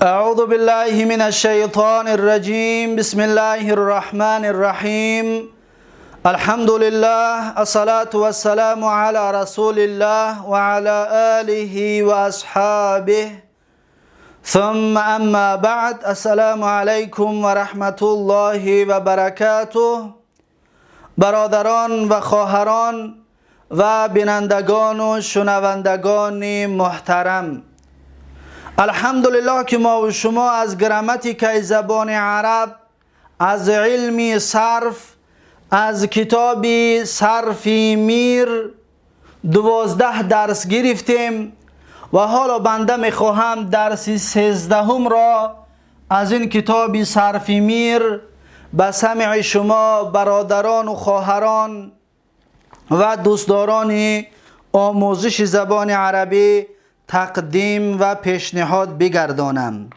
أعوذ بالله من الشيطان الرجيم. بسم الله الرحمن الرحيم. الحمد لله، الصلاة والسلام على رسول الله وعلى آله وأصحابه، ثم أما بعد. السلام عليكم ورحمة الله وبركاته. برادران و خواهران و بینندگان و شنوندگان محترم، الحمدلله که ما و شما از گراماتیکای زبان عرب، از علم صرف، از کتاب صرف میر 12 درس گرفتیم و حالا بنده میخواهم درس 13 را از این کتاب صرف میر به سمع شما برادران و خواهران و دوستداران آموزش زبان عربی تقدیم و پیشنهاد بگردانم.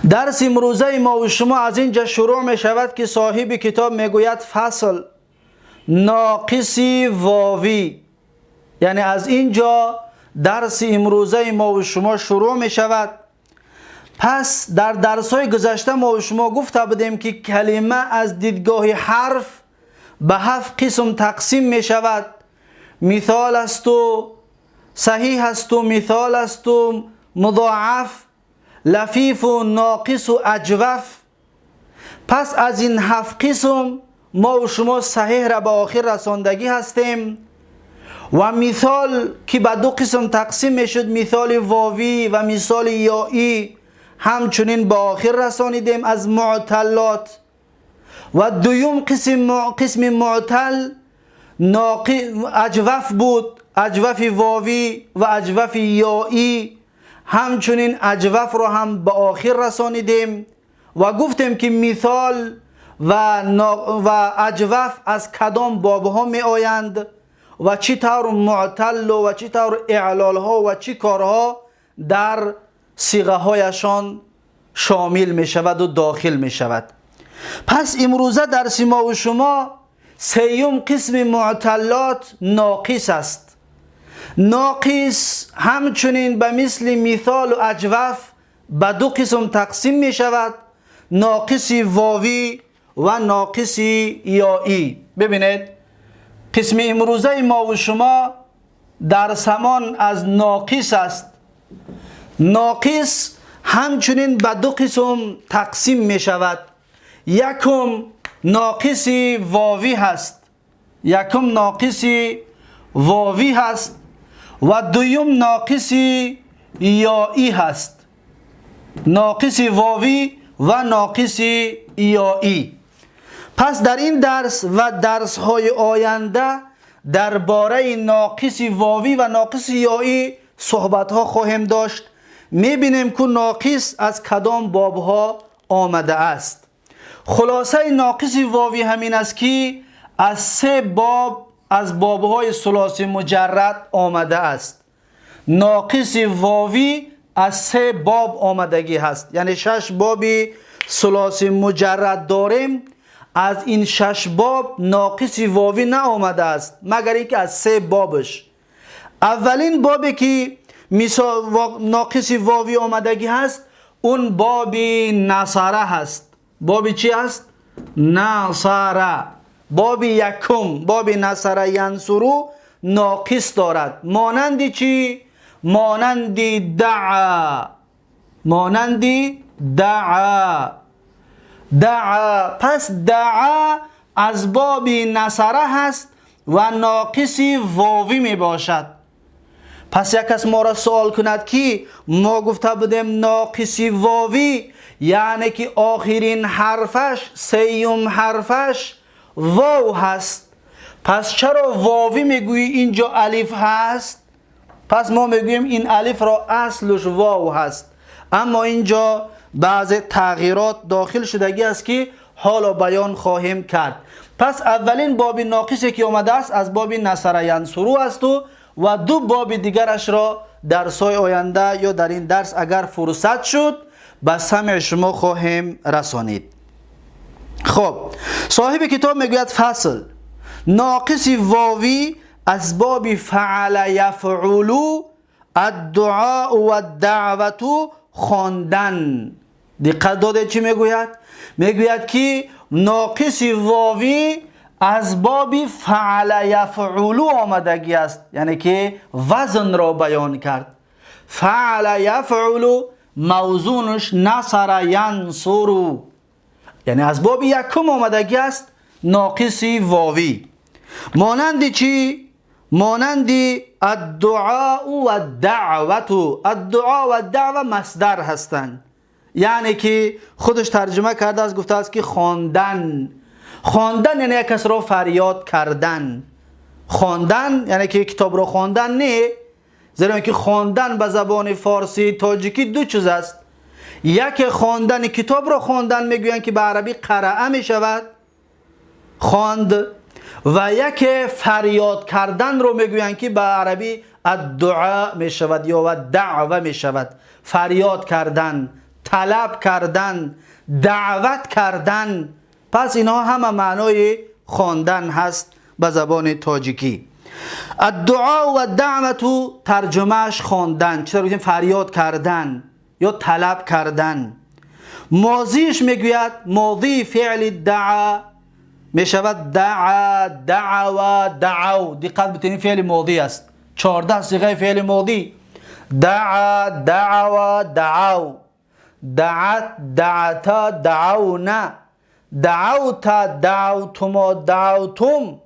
درس امروزه ما و شما از اینجا شروع می شود که صاحب کتاب میگوید فصل، ناقص واوی. یعنی از اینجا درس امروزه ما و شما شروع می شود. پس در درس های گذشته ما و شما گفته بودیم که کلمه از دیدگاه حرف به هفت قسم تقسیم می شود: مثال است و صحیح است و مثال است و مضاعف، لفیف و ناقص و اجوف. پس از این هفت قسم ما و شما صحیح را به آخر رساندگی هستیم و مثال که به دو قسم تقسیم میشد، مثال واوی و مثال یایی، همچنین به آخر رسانیدیم از معتلات. و دویم قسم معتل اجوف بود، اجوف واوی و اجوف یایی. همچنین اجوف را هم به آخر رسانیدیم و گفتیم که مثال و اجوف از کدام بابها می آیند و چی طور معتل و چی طور اعلال ها و چی کارها در صیغه هایشان شامل می شود و داخل می شود. پس امروزه درس ما و شما سیوم قسم معتلات، ناقص است. ناقص همچنین به مثل مثال و اجوف به دو قسم تقسیم می شود: ناقص واوی و ناقص یایی. ببینید، قسم امروزه ما و شما درسمان از ناقص است. ناقص همچنین به دو قسم تقسیم می شود. یکم ناقص واوی هست، یکم ناقص واوی هست و دویم ناقص یایی هست. ناقص واوی و ناقص یایی. پس در این درس و درس های آینده درباره ناقص واوی و ناقص یایی صحبت ها خواهیم داشت. میبینیم که ناقص از کدام باب ها آمده است. خلاصه ناقص واوی همین است که از سه باب از بابهای ثلاثی مجرد آمده است. ناقص واوی از سه باب آمدگی هست، یعنی شش بابی ثلاثی مجرد داریم. از این شش باب ناقص واوی نه آمده است، مگر اینکه از سه بابش. اولین بابی که ناقص واوی آمدگی هست، اون باب نصره هست. باب چی هست؟ نصره. باب یکم، باب نصر ینصرو ناقص دارد. مانند چی؟ مانند دعا، مانند دعا، دعا. پس دعا از باب نصره هست و ناقص واوی می باشد. پس یک کس ما را سوال کند که ما گفته بودیم ناقص واوی یعنی که آخرین حرفش، سیوم حرفش واو هست، پس چرا واوی میگویی، اینجا الف هست؟ پس ما میگوییم این الف را اصلش واو هست، اما اینجا بعض تغییرات داخل شدگی است که حالا بیان خواهیم کرد. پس اولین باب ناقصی که آمده است از باب نصر ینصرو است و دو باب دیگرش را درس‌های آینده یا در این درس اگر فرصت شد به سمع شما خواهیم رسانید. خب، صاحب کتاب میگوید فصل، ناقص واوی از باب فعل یفعل، الدعاء و الدعوة. خواندن. دقت داده چی میگوید؟ میگوید که ناقص واوی از باب فعل یفعلو آمدگی است، یعنی که وزن را بیان کرد. فعل یفعلو موزونش نصر ینصرو، یعنی از باب یکم آمدگی است ناقص واوی. مانند چی؟ مانند الدعاء و الدعوة. الدعاء و الدعوة مصدر هستند، یعنی که خودش ترجمه کرده است، گفته است که خواندن. خواندن یعنی یک کس را فریاد کردن. خواندن یعنی که کتاب را خواندن نه، زیرا که خواندن به زبان فارسی تاجیکی دو چیز است. یک خواندن کتاب را خواندن میگویند که به عربی قرأ می شود، خواند، و یک فریاد کردن رو میگویند که به عربی الدعاء می شود یا دعوه می شود. فریاد کردن، طلب کردن، دعوت کردن. پس اینها همه معنای خواندن هست به زبان تاجیکی. الدعاء و دعوت ترجمهش خواندن، چطور گفتیم فریاد کردن یا طلب کردن. ماضیش میگوید ماضی فعل دعا میشود دعا، دعوا، دعو. دقت بتنید فعل ماضی است، 14 صیغه فعل ماضی. دعا، دعوا، دعو، دعت، دعتا، دعونا، دعوت، دعوتما، دعوتم،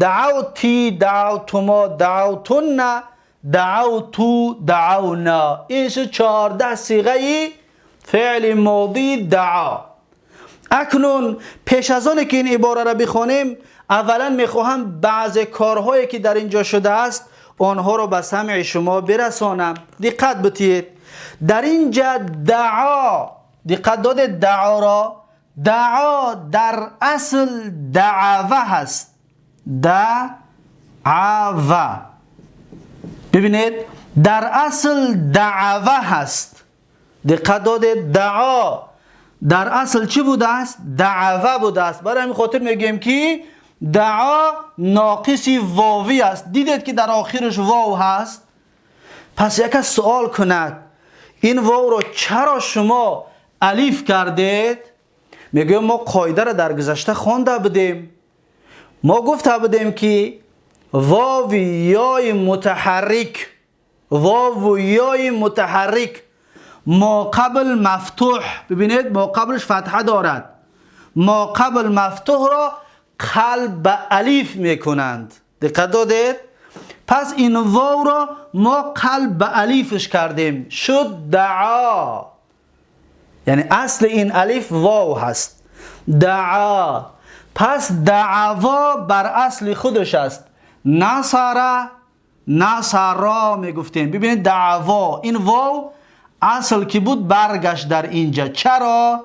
دعوتی، دعوتما، دعوتن، دعوتو، دعونا. این 14 صیغه فعل ماضی دعا. اکنون پیش از آن که این عباره را بخوانیم، اولا میخواهم بعض کارهایی که در اینجا شده است آنها را به سمع شما برسانم. دقت بتید در اینجا دعا، دقت داده دعا را، دعا در اصل دعوه هست. دعوه، ببینید در اصل دعوه هست. دقت داده دعا در اصل چی بوده است؟ دعوه بوده است. برای همین خاطر میگیم که دعا ناقص واوی است. دیدید که در آخرش واو هست. پس یک سوال کند این واو را چرا شما الیف کردید؟ میگیم ما قاعده را در گذشته خوانده بودیم. ما گفته بودیم که واو یای متحرک، واو یای متحرک ما قبل مفتوح، ببینید ما قبلش فتحه دارد، ما قبل مفتوح را قلب به الیف میکنند. دقت دادید؟ پس این واو را ما قلب به الیفش کردیم، شد دعا. یعنی اصل این الیف واو هست، دعا. پس دعوا بر اصل خودش است. نصر، نصرا میگفتیم. ببینید دعوا، این واو اصل که بود برگشت در اینجا. چرا؟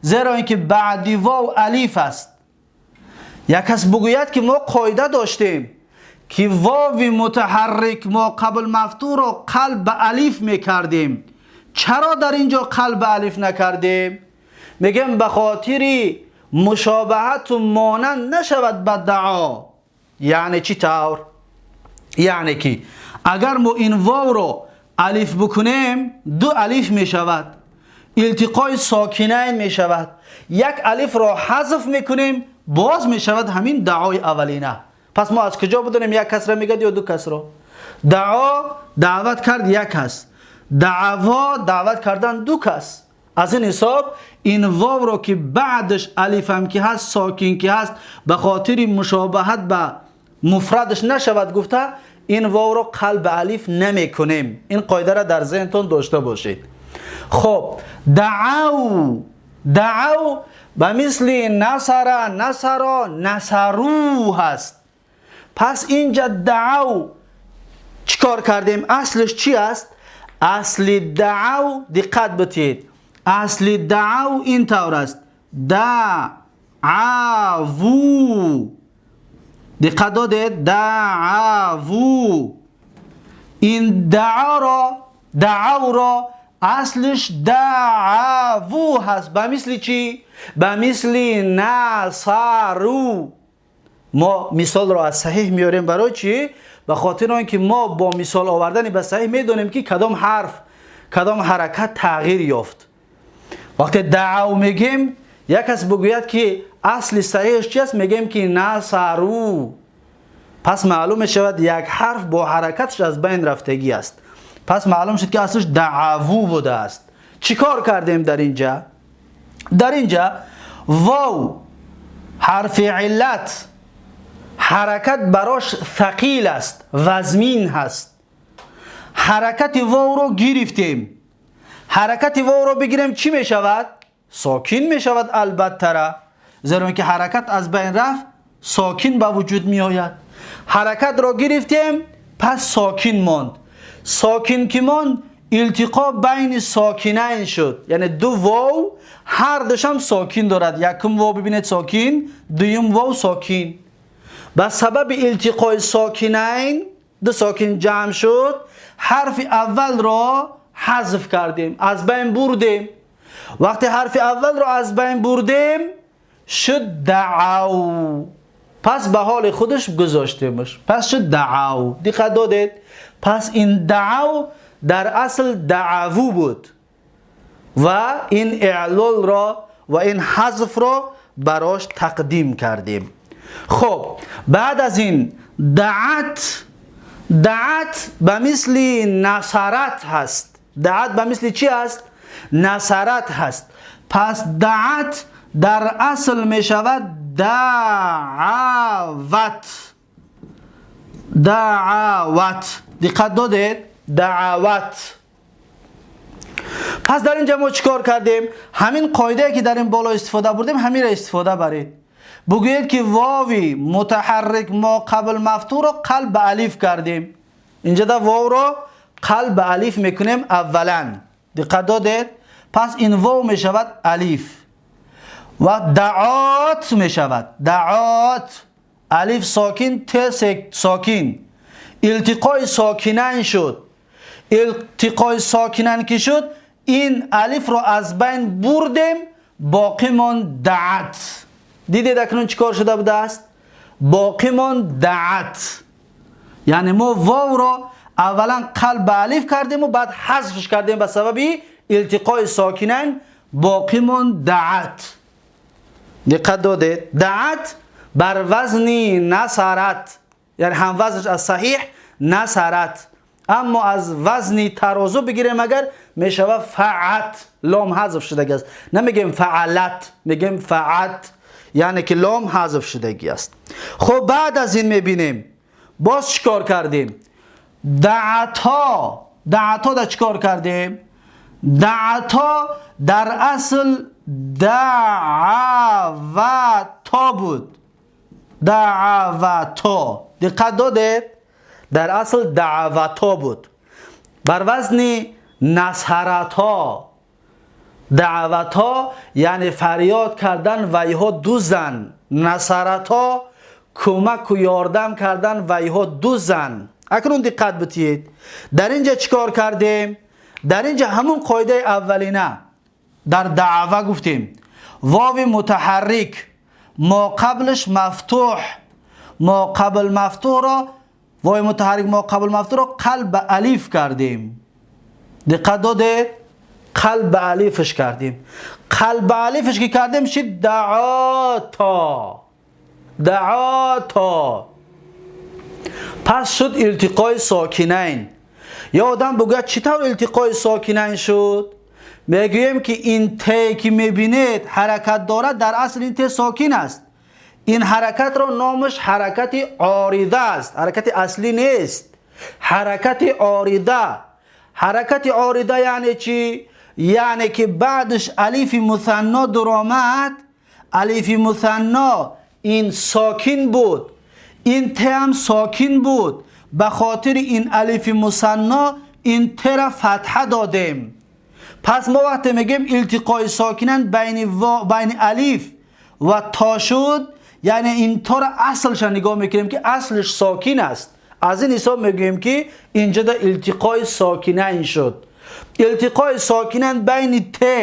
زیرا اینکه بعدی واو الیف است. یک کس بگوید که ما قاعده داشتیم که واو متحرک ما قبل مفتوح را قلب به الیف میکردیم، چرا در اینجا قلب به الیف نکردیم؟ میگم به خاطر مشابهت و مانند نشود به دعا. یعنی چی طور؟ یعنی که اگر ما این واو را الیف بکنیم دو الیف می شود، التقای ساکنین می شود. یک الیف را حذف میکنیم باز می شود همین دعای اولینه. پس ما از کجا بدونیم یک کس را میگد یا دو کس را؟ دعا دعوت کرد یک کس، دعوا دعوت کردن دو کس. از این حساب این واو را که بعدش الیف هم که هست، ساکن که هست، به خاطر مشابهت به مفردش نشود گفته این واو را قلب الیف نمی کنیم. این قاعده را در ذهنتون داشته باشید. خب دعو، دعو به مثل نصر، نصر، نصرو هست. پس اینجا دعو چیکار کردیم؟ اصلش چی است؟ اصل دعو دقت بتید، اصل دعو این طور است: دعو. دقت دادید؟ دعو. این دعا را، دعو را اصلش دعو هست. به مثل چی؟ به مثل نصرو. ما مثال را از صحیح میاریم. برای چی؟ به خاطر اینکه ما با مثال آوردن به صحیح میدونیم که کدام حرف، Кадом ҳаракат тағйир ёфт? Вақте даъав мегем, як кас бигӯяд, ки асли саҳиҳаш чи аст, мегӯем, ки насару. Пас маълум мешавад, як ҳарф бо ҳаракаташ аз байн рафтагӣ аст. Пас маълум шуд, ки аслаш даъаву будааст. Чӣ кор кардем дар инҷа? Дар инҷа вов ҳарфи иллат, ҳаракат барош сақил аст, вазмин ҳаст. Ҳаракати вовро гирифтем. Ҳаракати вовро бигирем, чӣ мешавад? Сокин мешавад, албаттара, зеро ин ки ҳаракат аз байн рафт, сокин ба вуҷуд меояд. Ҳаракатро гирифтем, пас сокин монд. Сокин ки монд, илтиқо байни сокинайн шуд, яъне ду вов ҳар душам сокин дорад. Якум вов, бибинед, сокин, дуюм вов сокин. Ба сабаби илтиқои сокинайн, ду сокин ҷамъ шуд, ҳарфи аввалро ҳазф кардем, аз байн бурдем. Вақте ҳарфи аввалро аз байн бурдем, шуд даъав. Пас ба ҳоли худаш гузоштемаш, пас шуд даъав. Диққат додед? Пас ин даъав дар асл даъаву буд ва ин иълолро ва ин ҳазфро барош тақдим кардем. Хуб, баъд аз ин даат. Даат ба мисли насарат ҳаст. Даат ба мисли чӣ аст? Насарат ҳаст. Пас даат дар асл мешавад даъават. Даъават, диққат додед? Даъават. Пас дар инҷа мо чӣ кор кардем? Ҳамин қоидае, ки дар ин боло истифода бурдем, ҳаминро истифода баред. Бигӯед, ки вови мутаҳаррик мо қабл мафтуҳро қалб ба алиф кардем. Инҷа да вовро қалб ба алиф мекунем аввалан. Диққат додед? Пас ин вов мешавад алиф ва даъот мешавад. Даъот, алиф сокин, т сокин, илтиқои сокинайн шуд. Илтиқои сокинайн ки шуд, ин алифро аз байн бурдем, боқӣ монд даат. Дидед, акнун чӣ кор шуда будааст? Боқӣ монд даат. Яъне мо вовро аввалан қалб ба алиф кардему, баъд ҳазфш кардем. Ба сабаби илтиқои сокинайн боқӣ монд даат. Диққат додед? Даат бар вазни насарат, яъне ҳам вазнаш аз саҳиҳ насарат, аммо аз вазни тарозу бигирем агар, мешавад фаат. Лом ҳазф шудагӣ аст. Намегем фаалат, мегем фаат, яъне ки лом ҳазф шудагӣ аст. Хуб, баъд аз ин мебинем, боз чӣ кор кардем? Даато. Даато да чӣ кор кардем? Даато дар асл даъавато буд. Даъавато, диққат додед? Дар асл даъвато буд, бар вазни насарато. Даъвато, яъне фарёд кардан, вайҳо ду зан. Насарато, кӯмаку ёрдам кардан, вайҳо ду зан. Акнун диққат битиед, дар инҷа чӣ кор кардем? Дар инҷа ҳамун қоидаи аввалина дар даъва гуфтем: вови мутаҳаррик мо қаблаш мафтуҳ, мо қабл мафтуҳро, вови мутаҳаррик мо қабл мафтуҳро қалб ба алиф кардем. Диққат додед? Қалб ба алифш кардем. Қалб ба алифш ки кардем, шид даъото. Даъото. Пас шуд илтиқои сокинайн. Ё одам бигӯяд, чӣ тавр илтиқои сокинайн шуд? Мегӯем, ки ин те, ки мебинед, ҳаракат дорад, дар асл ин те сокин аст. Ин ҳаракатро номаш ҳаракати орида аст, ҳаракати аслӣ нест, ҳаракати орида. Ҳаракати орида яъне чӣ? Яъне ки баъдаш алифи мусанно дуромад. Алифи мусанно ин сокин буд, ин те ҳам сокин буд. Ба хотири ин алифи мусанно ин тера фатҳа додем. Пас мо вақте мегӯем илтиқои сокинан байни алиф ва то шуд, яъне ин тора аслша нигоҳ мекунем, ки аслш сокин аст. Аз ин ҳисоб мегӯем, ки инҷода илтиқои сокинайн шуд. Илтиқои сокинайн байни те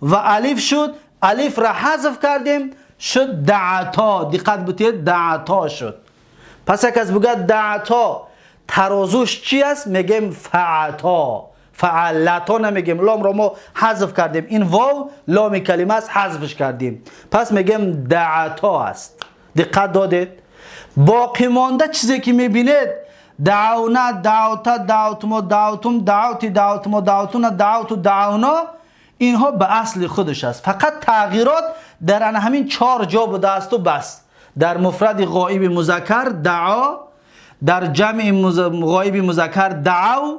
ва алиф шуд, алифра ҳазф кардем, шуд даъто. Диққат бутед, даъто шуд. Пас як кас бигӯяд, даъто тарозуш чи аст, мегӯем фаато. فعلتا نمیگیم، لام رو ما حذف کردیم. این واو لام کلمه است، حذفش کردیم. پس میگیم دعتا است. دقت دادید؟ باقی مانده چیزی که میبینید دعونا، دعوتا، دعوتما، دعوتم، دعوتی، دعوتما، دعوتونا، دعوتو، دعونا، اینها به اصل خودش است. فقط تغییرات در همین 4 جا بوده است و بس. در مفرد غایب مذکر دعا، در جمع غایب مذکر دعو،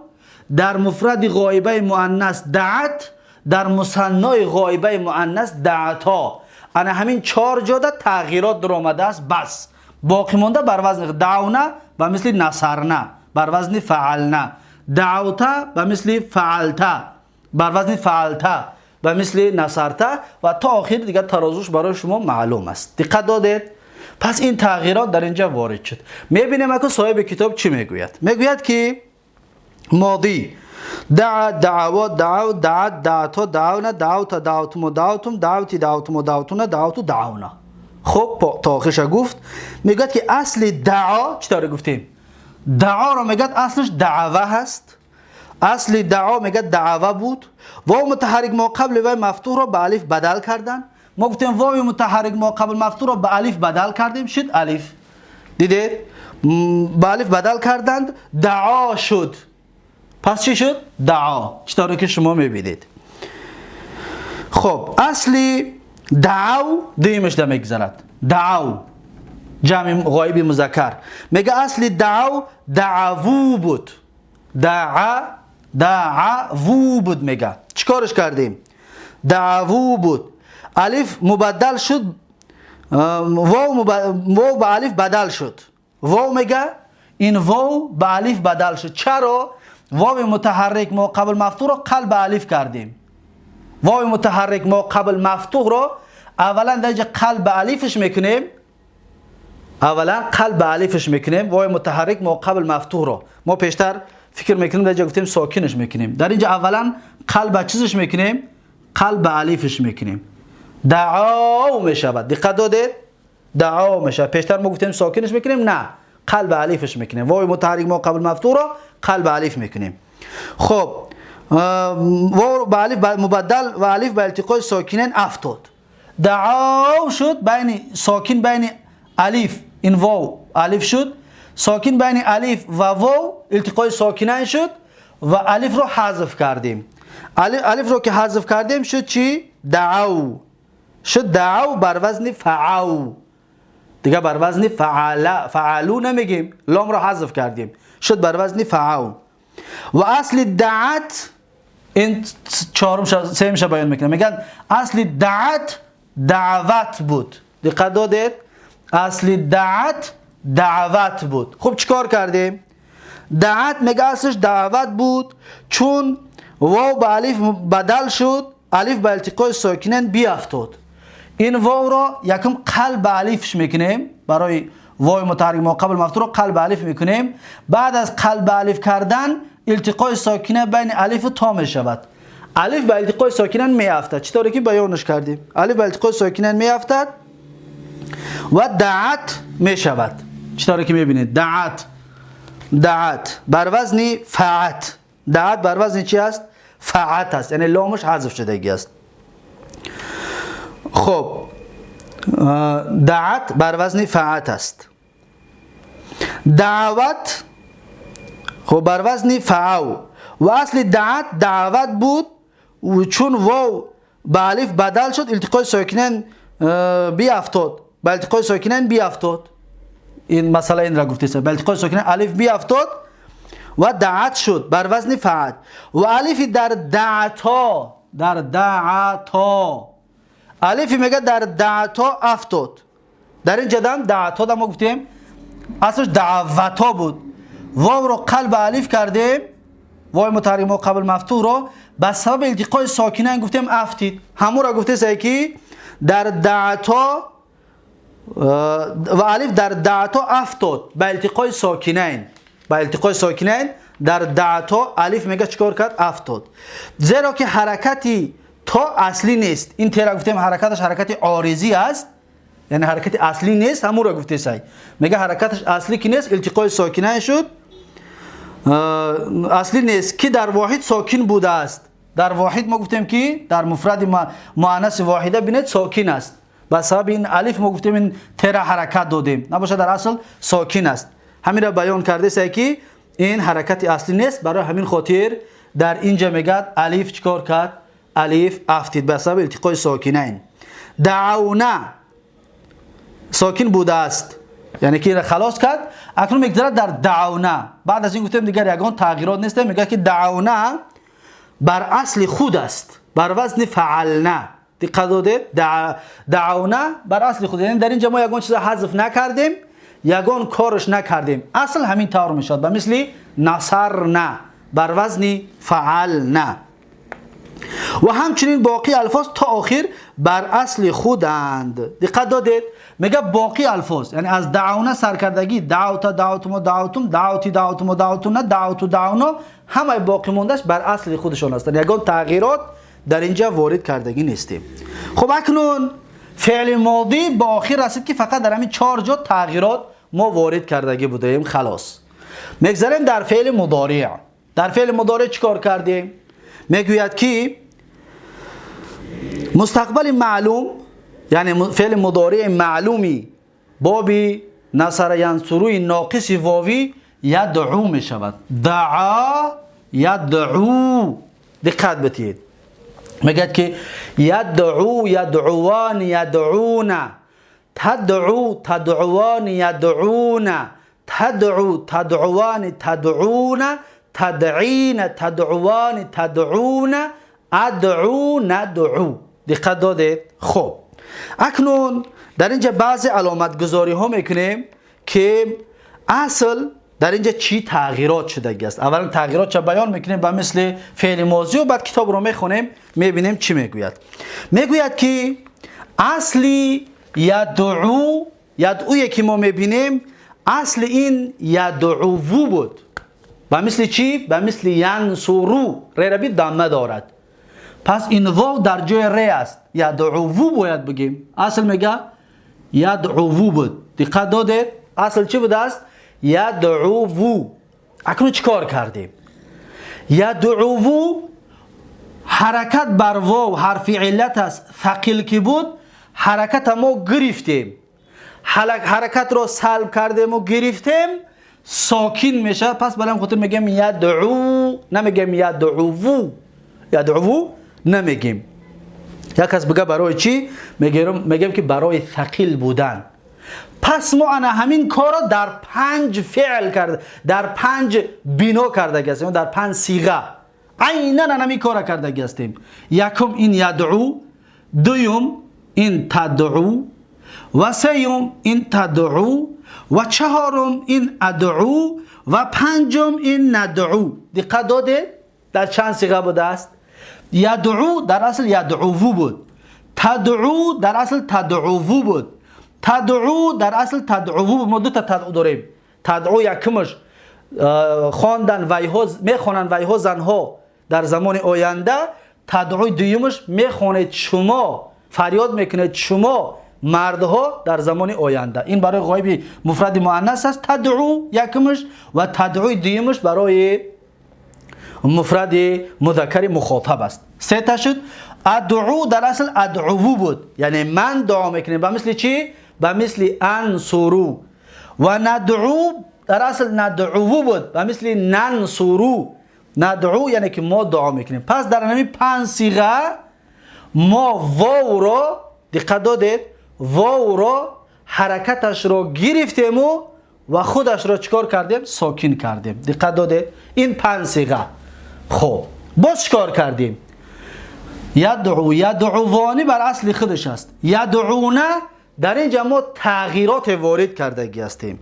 در مفرد غایبه مؤنث دعت، در مثنای غایبه مؤنث دعتا. انا همین 4 جا در تغییرات در آمده است بس. باقی مانده بر وزن دعونا و مثل نصرنا، بر وزن فعلنا، دعوتا و مثل فعلتا، بر وزن فعلتا و مثل نصرتا و تا آخر دیگه ترازوش برای شما معلوم است. دقت دادید؟ پس این تغییرات در اینجا وارد شد. میبینیم که صاحب کتاب چی میگوید. میگوید که ماضی دعا، دعوا، دعو، دعت، دعتا، دعونا، دعوتا، دعوتم، دعوتم، دعوتی، دعوتم، دعوتونا، دعوتو، دعونا. خب تا آخرش گفت. میگوید که اصل دعا چطور گفتیم؟ دعا رو میگه اصلش دعوه هست. اصل دعا میگه دعوه بود. واو متحرک ما قبل و مفتوح رو به الف بدل کردن. ما گفتیم واو متحرک ما قبل مفتوح رو به الف بدل کردیم، شد الف. دیدید؟ به الف بدل کردند، دعا شد. پس چی شد؟ دعا. چطور که شما میبینید. خب اصل دعو دیمش ده میگذرد. دعو جمع غایب مذکر. میگه اصل دعو دعوو بود. دعوو بود. میگه چیکارش کردیم؟ دعوو بود. الف مبدل شد، واو به الف بدل شد. واو میگه این واو به الف بدل شد. چرا؟ واو متحرک ما قبل مفتوح رو قلب الف کردیم. واو متحرک ما قبل مفتوح رو اولا در اینجا قلب الفش میکنیم. اولا قلب الفش میکنیم. واو متحرک ما قبل مفتوح رو ما پیشتر فکر میکنیم در اینجا گفتیم ساکنش میکنیم. در اینجا اولا قلب چیزش میکنیم؟ قلب الفش میکنیم. دعا میشود. دقت دادید؟ دعا میشود. پیشتر ما گفتیم ساکنش میکنیم، نه، قلب الفش میکنیم. واو متحرک ما قبل مفتوح رو قلب الف میکنیم. خب واو به الف مبدل و الف به التقای ساکنین افتاد. دعا شد بین ساکن بین الف، این واو الف شد، ساکن بین الف و واو التقای ساکنین شد و الف رو حذف کردیم. الف رو که حذف کردیم شد چی؟ دعو شد. دعو بر وزن فعو، دیگه بر وزن فعل، فعلو نمیگیم، لام رو حذف کردیم، شد بر وزن فعو. و اصل دعت این چهارم سیمش بیان میکنه. میگن اصل دعت دعوت بود. دقت دادید؟ اصل دعت دعوت بود. خب چیکار کردیم؟ دعت میگه اصلش دعوت بود، چون واو به الف بدل شد، الف به التقای ساکنین بیافتاد. این واو را یکم قلب الفش میکنیم، برای واو متحرک ما قبل مفتوح رو قلب الف میکنیم. بعد از قلب الف کردن التقای ساکنه بین الف و تا میشود. الف به التقای ساکنین میافتد، چطوری که بیانش کردیم. الف به التقای ساکنین میافتد و دعت میشود، چطوری که میبینید. دعت، دعت بر وزن فعت. دعت بر وزن چی است؟ فعت است، یعنی لامش حذف شدگی است. خب دعت بر وزن فعت است. دعوت خب بر وزن فعو. و اصل دعت دعوت بود و چون واو به الف بدل شد التقای ساکنین بیافتاد. به التقای ساکنین بیافتاد. این مسئله این را گفته است. به التقای ساکنین الف بیافتاد و دعت شد بر وزن فعت. و الف در دعتا، در دعتا الف میگه در دعتا افتاد. در اینجا دم دعتا دم ما گفتیم اصلش دعوتا بود. واو رو قلب الف کردیم، واو متحرک ما قبل مفتوح رو به سبب التقای ساکنین گفتیم افتید. همون را گفته سعی که در دعتا و الف در دعتا افتاد به التقای ساکنین. به التقای ساکنین در دعتا الف میگه چیکار کرد؟ افتاد. زیرا که حرکتی تا اصلی نیست. این تیرا گفتیم حرکتش حرکت عارضی است، یعنی حرکت اصلی نیست. همون را گفته سعی میگه حرکتش اصلی که نیست، التقای ساکنین شد Аслӣ нест, ки дар воҳид сокин будааст. Дар воҳид мо гуфтем, ки дар муфради муаннаси воҳида, бинед, сокин аст. Ба сабаби ин алиф мо гуфтем, ин тера ҳаракат додем, набошад, дар асл сокин аст. Ҳаминро баён кардааст, ки ин ҳаракати аслӣ нест. Барои ҳамин хотир дар инҷа мегӯяд, алиф чикор кард? Алиф афтид ба сабаби илтиқои сокинайн. Даъавна сокин будааст, яъне ки халос кард. Акнун мегузарад дар даъавна. Баъд аз ин гуфтем, дигар ягон тағйирот нест. Мегӯяд, ки даъавна бар асли худ аст, бар вазни фаална. Диққат додед? Даъавна бар асли худ, яъне дар инҷа мо ягон чиза ҳазф накардем, ягон корш накардем, асл ҳамин тавр мешавад, ба мисли насарна, бар вазни фаална. Ва ҳамчунин боқии алфоз то охир бар асли худанд. Диққат додед? Мега, боқии алфоз, яъне аз даъавна саркардагӣ, даъавта, даъавтумо, даъавтум, даъавти, даъавтумо, даъавтуна, даъавту, даъавно, ҳамаи боқӣ мондааш бар асли худашон ҳастанд, ягон тағйирот дар инҷа ворид кардагӣ нестем. Хуб, акнун феъли модӣ ба охир расид, ки фақат дар ҳамин чор ҷо тағйирот мо ворид кардагӣ будаем. Халос, мегзарем дар феъли мудореъ. Дар феъли мудореъ чӣ кор кардем? Мегӯяд, ки мустақбали маълум, яъне феъли мудореи маълуми боби насара янсуруи ноқиси вовӣ ядъу мешавад, даъа ядъу. Диққат битиҳед, мегӯяд, ки ядъу, ядъуван, ядъуна, тадъу, тадъуван, ядъуна, тадъу, тадъувани, тадъуна, тадъина, тадъувани, тадъуна, адъу, надъу. Диққат додед? Хуб, акнун дар инҷа баъзе аломатгузориҳо мекунем, ки асл дар инҷа чӣ тағйирот шудагӣ аст. Аввалан тағйиротша баён мекунем ба мисли феъли мозию, баъд китобро мехонем, мебинем, чӣ мегӯяд. Мегӯяд, ки асли ядъу, ядъуе ки мо мебинем, асли ин ядъуву буд. Ба мисли чӣ? Ба мисли янсуру, рераби дамма дорад, пас ин вов дар ҷои ре аст, ядъуву бояд бигем. Асл мега, ядъуву буд. Диққат додед? Асл чӣ будааст? Ядъуву. Акнун чӣ кор кардем? Ядъуву ҳаракат бар вов ҳарфи иллат аст, фақил ки буд, ҳараката мо гирифтем, ҳаракатро салб кардему гирифтем, сокин мешавад. Пас барои хотир мегӯем ядъу, намегӯем ядъуву, ядъуву намегем. Як кас бига, барои чӣ? Мегӯем, ки барои сақил будан. Пас мо ана ҳамин корро дар панҷ феъл кард, дар панҷ бино кардаги ҳастем, дар панҷ сиға айнан ана ҳамин корро кардаги ҳастем. Якум ин ядъу, дуюм ин тадъу ва сеюм ин тадъу ва чаҳорум ин адъу ва панҷум ин надъу. Диққат додед, дар чанд сиға будааст? Ядъу дар асл ядъуву буд, тадъу дар асл тадъуву буд, тадъу дар асл тадъуву буд. Мо дута тадъу дорем. Тадъу якумаш хондан вайҳо, мехонанд вайҳо, занҳо дар замони оянда. Тадъуи дуюмаш мехонед шумо, фарёд мекунед шумо, мардҳо, дар замони оянда. Ин барои ғоиби муфради муаннас аст, тадъу якумаш, ва тадъуи дуюмаш барои муфради музаккари мухотаб аст. Сета шуд. Адъу дар асл адъуву буд, яъне ман дуо мекунем, ба мисли чӣ? Ба мисли ансуру. Ва надъу дар асл надъуву буд, ба мисли нансуру. Надъу яъне ки мо дуо мекунем. Пас дар ҳамин панҷ сиға мо вовро, диққат додед, вовро ҳаракаташро гирифтему ва худашро чӣ кор кардем? Сокин кардем. Диққат додед? Ин панҷ сиға. Хуб, боз чӣ кор кардем? Ядъу, ядъувонӣ бар асли худаш аст. Ядъуна дар инҷа мо тағйироте ворид кардагӣ ҳастем.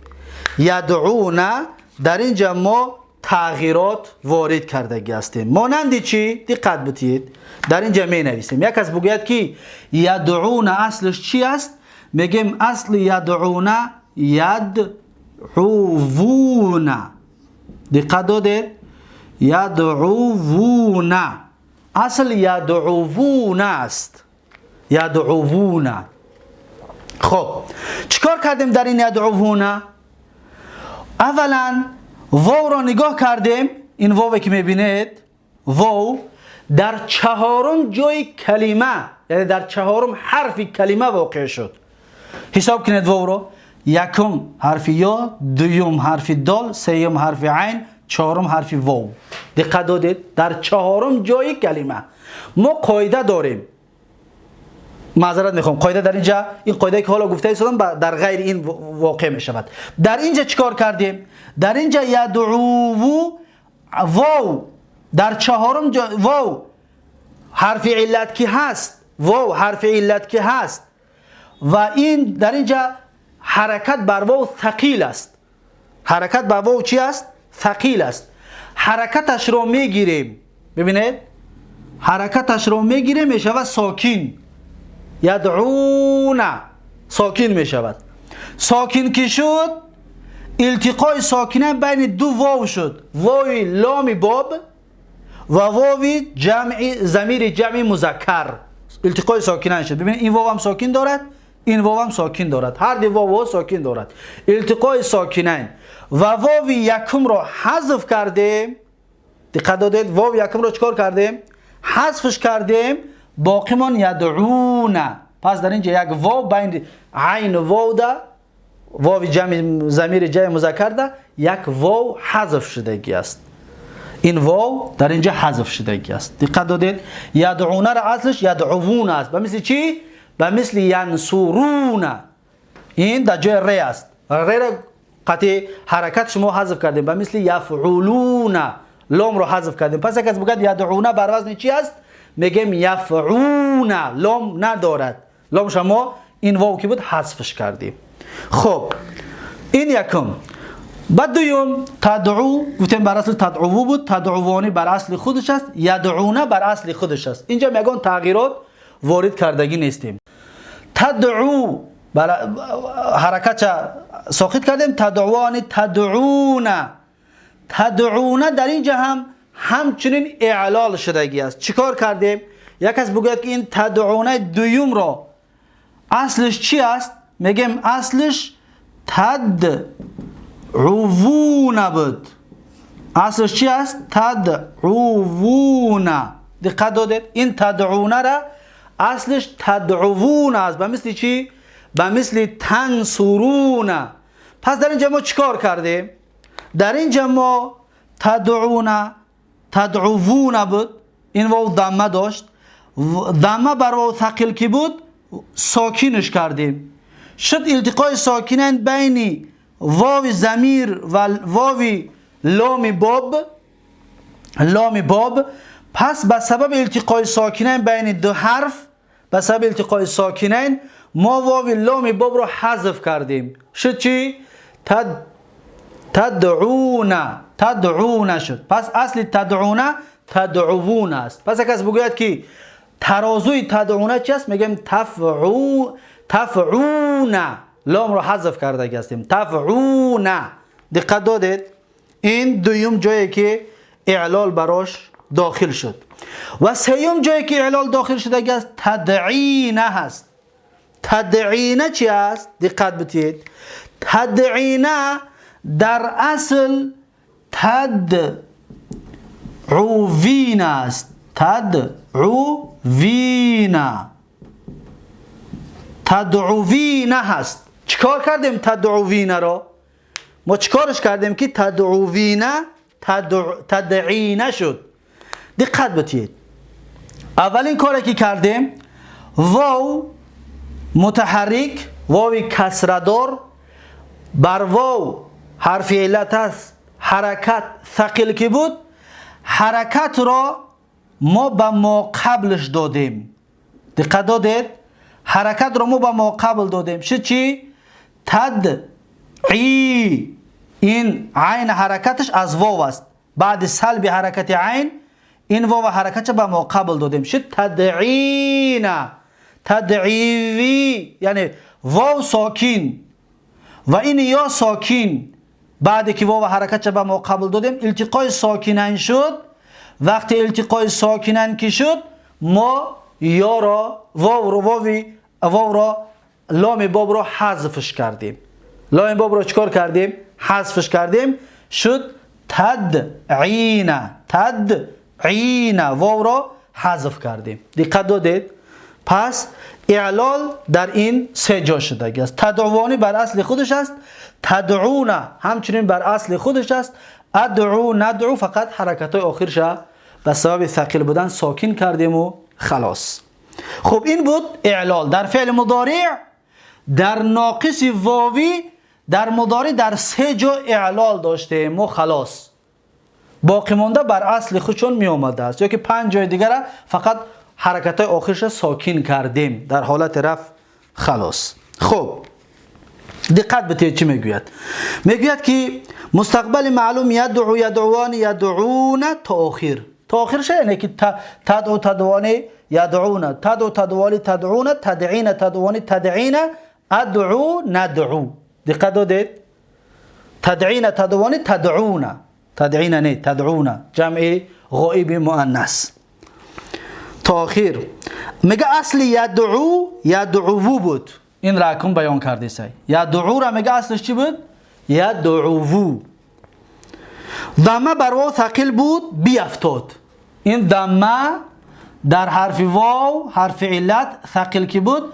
Ядъуна дар инҷа мо тағйирот ворид кардагӣ ҳастем. Монанди чӣ? Диққат бутиед, дар инҷа менависем. Як кас бигӯяд, ки ядъуна аслиш чӣ аст? Мегӯем, асли ядъуна ядъувуна. Диққат додед? Ядъувуна, асл ядъувуна аст, ядъувуна. Хуб, чӣ кор кардем дар ин ядъувуна? Аввалан, واو را نگاه کردیم، این واوی که میبینید واو در چهارم جای کلمه، یعنی در چهارم حرف کلمه واقع شد. حساب کنید واو رو، یکم حرف یا، دوم حرف دال، سوم حرف عین، چهارم حرف واو. دقت دادید؟ در چهارم جای کلمه. ما قاعده داریم، معذرت میخوام، قاعده در اینجا، این قاعده که حالا گفته ایستادم در غیر این واقع میشود. در اینجا چیکار کردیم؟ در اینجا یدعو واو در چهارم جا، واو حرف علت که هست، واو حرف علت که هست و این در اینجا حرکت بر واو ثقیل است. حرکت بر واو چی است؟ ثقیل است. حرکتش رو میگیریم، ببینید حرکتش رو میگیریم میشود ساکین، یدعون ساکین میشود. ساکین که شد، التقای ساکنه بین دو واو شد، واو لام باب و واو جمع ضمیر جمع مذکر، التقای ساکنه شد. ببینید این واو هم ساکن دارد، این واو هم ساکن دارد، هر دو واو ساکن دارد. التقای ساکنین و واو یکم را حذف کردیم. دقت دادید؟ واو یکم را چکار کردیم؟ حذفش کردیم، باقیمان یدعون. پس در اینجا یک واو بین عین واو ده، واو جمع ضمیر جمع مذکر ده، یک واو حذف شدگی است. این واو در اینجا حذف شدگی است. دقت دادید؟ یدعون را اصلش یدعوون است. به مثل چی؟ به مثل ینصرون. این در جای ر است، ر را قطعی حرکت شما حذف کردیم. به مثل یفعلون لام رو حذف کردیم. پس اگه بگید یدعون بر وزن چی است؟ میگیم یفعون، لام ندارد، لام شما این واو که بود حذفش کردیم. خب این یکم. بعد دوم تدعو، گفتیم بر اصل تدعو بود، تدعوانی بر اصل خودش است، یدعونه بر اصل خودش است. اینجا میگن تغییرات وارد کردگی نیستیم. تدعو بر حرکت ساقط کردیم، تدعوانی تدعونه. تدعونه در اینجا هم همچنین اعلال شدگی است. چیکار کردیم؟ یک از بگوید که این تدعونه دوم را اصلش چی است؟ میگیم اصلش تدعوون بود. اصلش چی است؟ تدعوون. دقت دادید؟ این تدعونه را اصلش تدعوون است. به مثل چی؟ به مثل تنصرون. پس در اینجا ما چیکار کردیم؟ در اینجا ما تدعونه تدعوون بود، این واو ضمه داشت، ضمه بر واو ثقیل که بود ساکینش کردیم، شد التقای ساکنین بین واو ضمیر و واو لام باب، لام باب. پس به سبب التقای ساکنین بین دو حرف، به سبب التقای ساکنین ما واو لام باب رو حذف کردیم، شد چی؟ تدعون، تدعون شد. پس اصل تدعون تدعوون است. پس اگه بگوید که ترازوی تدعون چی است؟ میگیم تفعون، لام رو حذف کرده هستیم، تفعون. دقت دادید؟ این دوم جایی که اعلال براش داخل شد. و سوم جایی که اعلال داخل شده است تدعینه هست. تدعینه چی است؟ دقت بدید. تدعینه در اصل تدعوین است. تدعوین، تدعوین هست. چیکار کردیم تدعوین را؟ ما چیکارش کردیم که تدعوین تدعینه شد؟ دقت بدید. اولین کاری که کردیم واو متحرک، واو کسره دار بر واو حرف علت است، حرکت ثقیل که بود، حرکت را ما به ما قبلش دادیم. دقت دادید؟ حرکت را ما به ما قبل دادیم. شد چی؟ تدعی. این عین حرکتش از واو است. بعد سلب حرکت عین این واو حرکتش به ما قبل دادیم، شد تدعینا، تدعیوی، یعنی واو ساکین و این یا ساکین. بعد که واو حرکتش به ما قبل دادیم التقای ساکنین شد. وقتی التقای ساکنین که شد ما یا را واو رو واو را لام باب را حذفش کردیم. لام باب را چیکار کردیم؟ حذفش کردیم، شد تدعین، تدعین، واو را حذف کردیم. دقت دادید؟ پس اعلال در این سه جا شده است. تدعوانی بر اصل خودش است، تدعون همچنین بر اصل خودش است، ادعو ندعو فقط حرکت های آخرش به سبب ثقیل بودن ساکن کردیم و خلاص. خب این بود اعلال در فعل مضارع. در ناقص واوی در مضارع در سه جا اعلال داشتیم و خلاص. باقی مانده بر اصل خودشون می آمده است، یا که 5 جای دیگر فقط حرکت های آخرش ساکن کردیم در حالت رفع خلاص. خب دقت بتید چی میگوید؟ میگوید که مستقبل معلوم یدعو یدعوان یدعون تا آخر، تا آخرش یعنی که تدعو تدعوان یدعون، تدعو تدعوان تدعون، تدعین تدعوان تدعین، ادعو ندعو. دقت دادید؟ تدعین تدعوان تدعون، تدعین نه تدعون، جمع غائب مؤنث تا آخر. میگه اصل یدعو یدعو بود، این را کم بیان کرده سی. یدعو را میگه اصلش چی بود؟ یدعو. ضمه بر واو ثقیل بود بیافتاد. این ضمه در حرف واو حرف علت ثقیل کی بود؟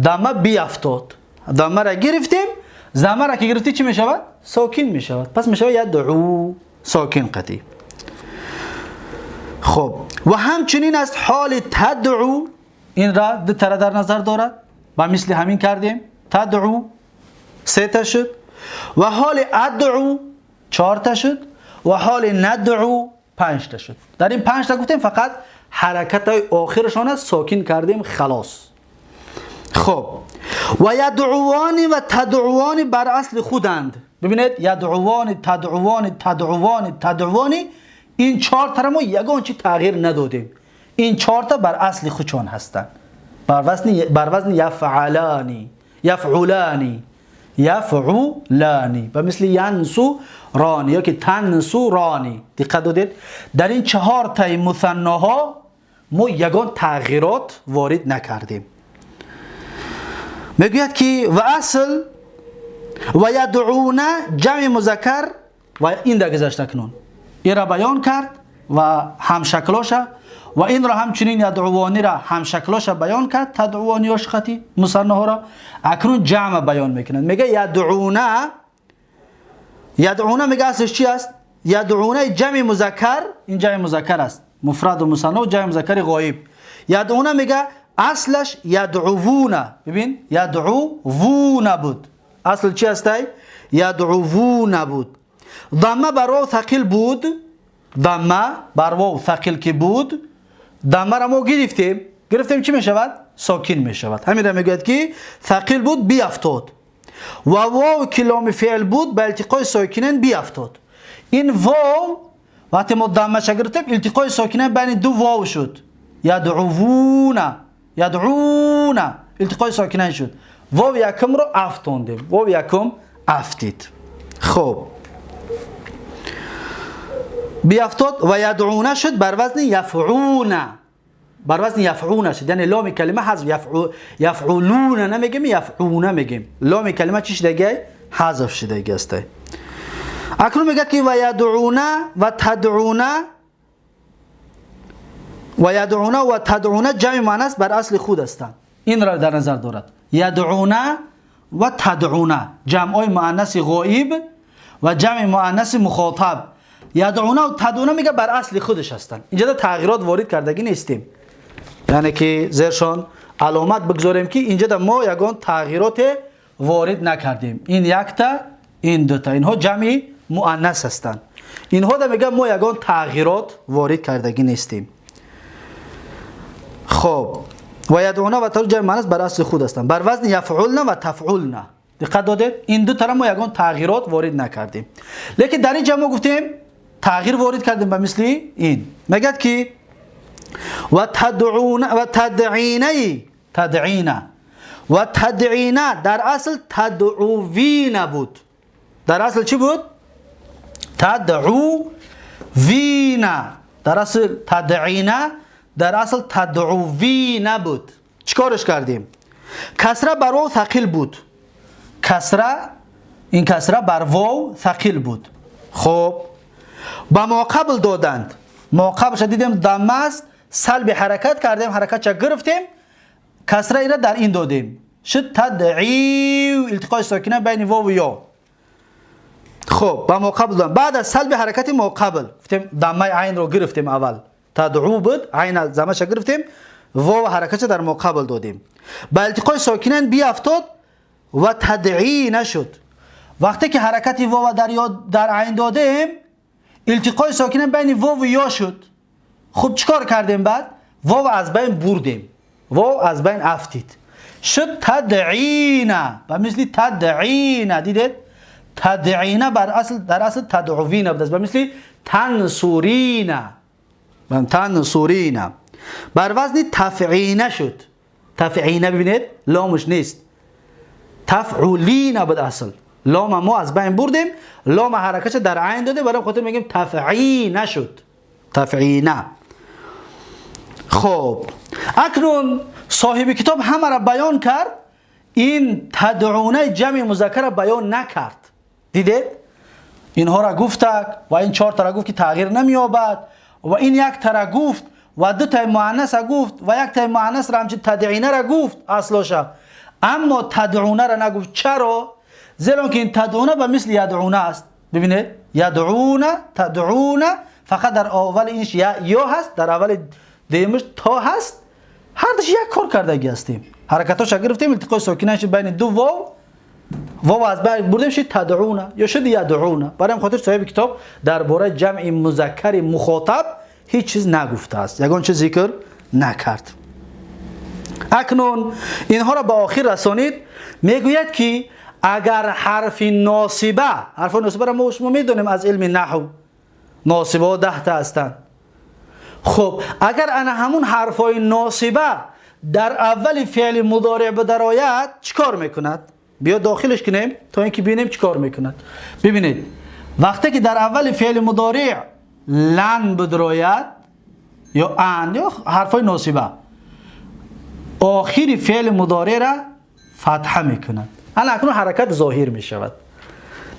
ضمه بیافتاد. ضمه را گرفتیم، ضمه را که گرفتی چی میشود؟ ساکن میشود. پس میشود یدعو ساکن قطعی. خب و همچنین از حال تدعو، این را دو تره در نظر دارد و مثل همین کردیم، تدعو 3 تا شد، و حال ادعو 4 تا شد، و حال ندعو 5 تا شد. در این 5 تا گفتیم فقط حرکت های آخرشان ساکن کردیم خلاص. خب و یدعوان و تدعوان بر اصل خودند. ببینید یدعوان تدعوان تدعوان تدعوان، این 4 تا ما یگان چی تغییر ندادیم، این 4 تا بر اصل خودشان هستند، بر وزن یفعلانی یفعولانی یفعولانی و مثل ینصرانی یا که تنصرانی. دقت دادید؟ در این 4 تای مثناها ما یگان تغییرات وارد نکردیم. میگوید که و اصل و یدعون جمع مذکر و این در گذشته کنون این را بیان کرد و همشکلاشه، و این را همچنین یدعوانی را همشکلاشه بیان کرد، تدعوانیاش خطی مثناها را. اکنون جمع بیان میکنند، میگه یدعونه، یدعونه میگه اصلش چی است؟ یدعونه جمع مذکر، این جمع مذکر است، مفرد و مثنا و جمع مذکر غایب. یدعونه میگه اصلش یدعوونه، ببین یدعوونه بود، اصل چی است؟ یدعوونه بود. ضمه بر واو ثقیل بود، ضمه بر واو ثقیل که بود، ضمه را ما گرفتیم، گرفتیم چی میشود؟ ساکن میشود. همین را میگوید که ثقیل بود بیافتاد، و واو که لام فعل بود به التقای ساکنین بیافتاد. این واو وقتی ما ضمه گرفتیم التقای ساکنین بین دو واو شد، یدعوون یدعون، التقای ساکنین شد، واو یکم رو افتاندیم، واو یکم افتید. خب بیافتاد و یدعونه شد بر وزن یفعونه، بر وزن یفعونه شد، یعنی لام کلمه حذف، یفعولون نمیگیم یفعونه میگیم، لام کلمه چی شده؟ حذف شده است. اکنون میگه که و یدعونه و تدعونه، و یدعونه و تدعونه جمع مؤنث بر اصل خود هستند. این را در نظر دارد، یدعونه و تدعونه جمع های مؤنث غایب و جمع مؤنث مخاطب. یدعونه و تدعونه میگه بر اصل خودش هستند. اینجا تغییرات وارد کردگی نیستیم، یعنی که زیرشان علامت بگذاریم که اینجا ما یگان تغییرات وارد نکردیم. این یک تا، این دو تا، اینها جمع مؤنث هستند. اینها دا میگه ما یگان تغییرات وارد کردگی نیستیم. خب و یدعونه و تدعونه جمع مؤنث بر اصل خود هستند، بر وزن یفعلن و تفعلن. دقت دادید؟ این دو تا ما یگان تغییرات وارد نکردیم، لیکن در اینجا ما گفتیم تغییر وارد کردیم به مثل این. میگه که و تدعون و تدعینه، تدعینه و تدعینه در اصل تدعوین بود. در اصل چی بود؟ تدعوین. در اصل تدعینه در اصل تدعوین بود. چیکارش کردیم؟ کسره بر واو ثقیل بود، کسره، این کسره بر واو ثقیل بود. خب Ба мо қабл доданд. Мо қаблша дидем, дамма аст, салби ҳаракат кардем, ҳаракатша гирифтем, касра ира дар ин додем. Шуд тадъив, илтиқои сокина байни вов ё. Хуб, ба мо қабл доданд. Баъд аз салби ҳаракати мо қабл гуфтем, даммаи айнро гирифтем аввал. Тадъу буд, айн замаша гирифтем, вов ҳаракатша дар мо қабл додем. Ба илтиқои сокинан биафтод ва тадъи нашуд. Вақте ки ҳаракати вова дар ё дар айн додем, илтиқои сокина байни вову ё шуд. Хуб, чикор кардем баъд? Вов аз байн бурдем. Вов аз байн афтид. Шуд тадъина. Ба мисли тадъина, дидед? Тадъина бар асл, дар асл тадъувина буд. Ба мисли тансурина. Тансурина. Бар вазни тафъина шуд. Тафъина, бибинед, ломаш нест. Тафъулина буд асл. Лома мо аз байн бурдем, лома ҳаракатша дар айн додем, барои хотир мегем тафъина шуд. Тафъина. Хуб, акнун соҳиби китоб ҳамаро баён кард, ин тадъунаи ҷамъи музаккарро баён накард. Дидед? Инҳоро гуфтак ва ин чортара гуфт, ки тағйир намеёбад, ва ин яктара гуфт ва дутаи муаннаса гуфт ва яктаи муаннасро ҳамчун тадъинара гуфт аслоша, аммо тадъунара нагуфт. Чаро? Зеро ки ин тадъуна ба мисли ядъуна аст. Бибинед, ядъуна, тадъуна, фақат дар аввали инш ё ҳаст, дар аввали дуюмаш то ҳаст. Ҳардаш як кор кардагӣ ҳастем, ҳаракатоша гирифтем, илтиқои сокинаш байни ду вов, вов аз байн бурдем, шуд тадъуна ё шуд ядъуна. Барои ҳам хотир соҳиби китоб дар бораи ҷамъи музаккари мухотаб ҳеҷ чиз нагуфтааст, ягон чиз зикр накард. Акнун инҳоро ба охир расонид, мегӯяд, ки агар ҳарфи носиба, ҳарфи носибаро мо шумо медонем аз илми наҳв, носибаҳо 10 та ҳастанд. Хуб, агар ана ҳамун ҳарфҳои носиба дар аввали феъли мудореъ бидарояд, чӣ кор мекунад? Биё дохилаш кунем, то ин ки бинем, чӣ кор мекунад. Бибинед, вақте ки дар аввали феъли мудореъ лан бидарояд ё ан ё ҳарфҳои носиба, охири феъли мудореъра фатҳа мекунад. Ана акнун ҳаракат зоҳир мешавад.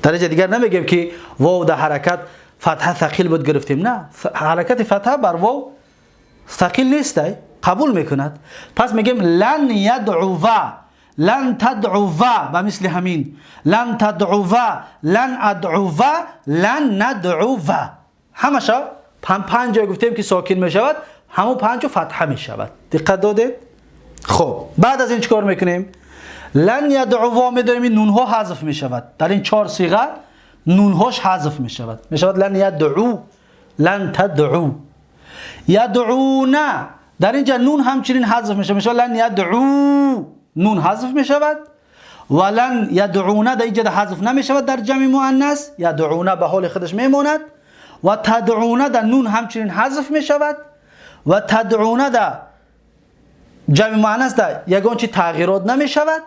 Дар инҷа дигар намегем, ки вов дар ҳаракат фатҳа сақил буд, гирифтем. На, ҳаракати фатҳа бар вов сақил нестай, қабул мекунад. Пас мегем лан ядъува, лан тадъува, ба мисли ҳамин лан тадъува, лан адъува, лан надъува, ҳамаша панҷ ҷой гуфтем, ки сокин мешавад, ҳамон панҷу фатҳа мешавад. Диққат додед? Хуб, баъд аз ин чӣ кор мекунем? Лан ядъува медонем, ин нунҳо ҳазф мешавад. Дар ин чор сиға нунҳош ҳазф мешавад, мешавад лан ядъу, лан тадъу. Ядъуна, дар инҷа нун ҳамчунин ҳазф мешавад, мешавад лан ядъу, нун ҳазф мешавад. Ва лан ядъуна дар инҷа ҳазф намешавад, дар ҷамъи муаннас ядъуна ба ҳоли худаш мемонад. Ва тадъуна дар нун ҳамчунин ҳазф мешавад ва тадъуна дар ҷамъи муаннас дар ягон чи тағйирот намешавад,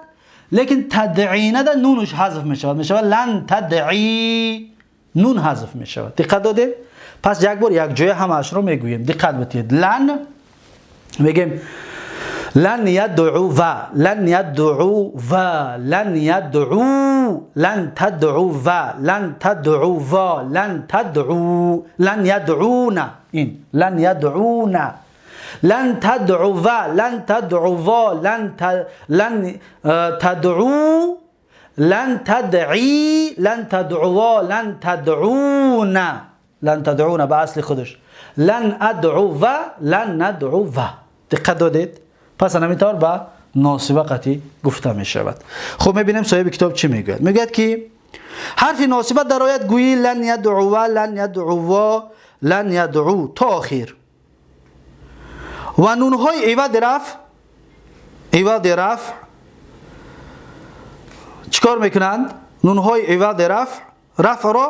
лекин тадъина да нунуш ҳазф мешавад, мешавад лан тадъи, нун ҳазф мешавад. Диққат додед? Пас як бор якҷоя ҳамаашро мегӯем, диққат битиҳед. Лан мегем: лан ядъува, лан ядъува, лан ядъу, лан тадъува, лан тадъува, лан тадъу, лан ядъуна, ин лан ядъуна, лан тадъува, лан тадъува, лан тадъу, лан тадъи, лан тадъува, лан тадъуна, лан тадъуна ба асли худаш, лан адъува, лан надъува. Диққат додед? Пас ҳамин тавр ба носиба қатъӣ гуфта мешавад. Хуб, мебинем, соҳиби китоб чӣ мегӯяд. Мегӯяд, ки ҳарфи носиба дарояд, гӯӣ лан ядъува, лан ядъува, лан ядъу то охир ва нунҳои ивади рафъ, ивади рафъ чӣ кор мекунанд? Нунҳои ивади рафъ, рафъро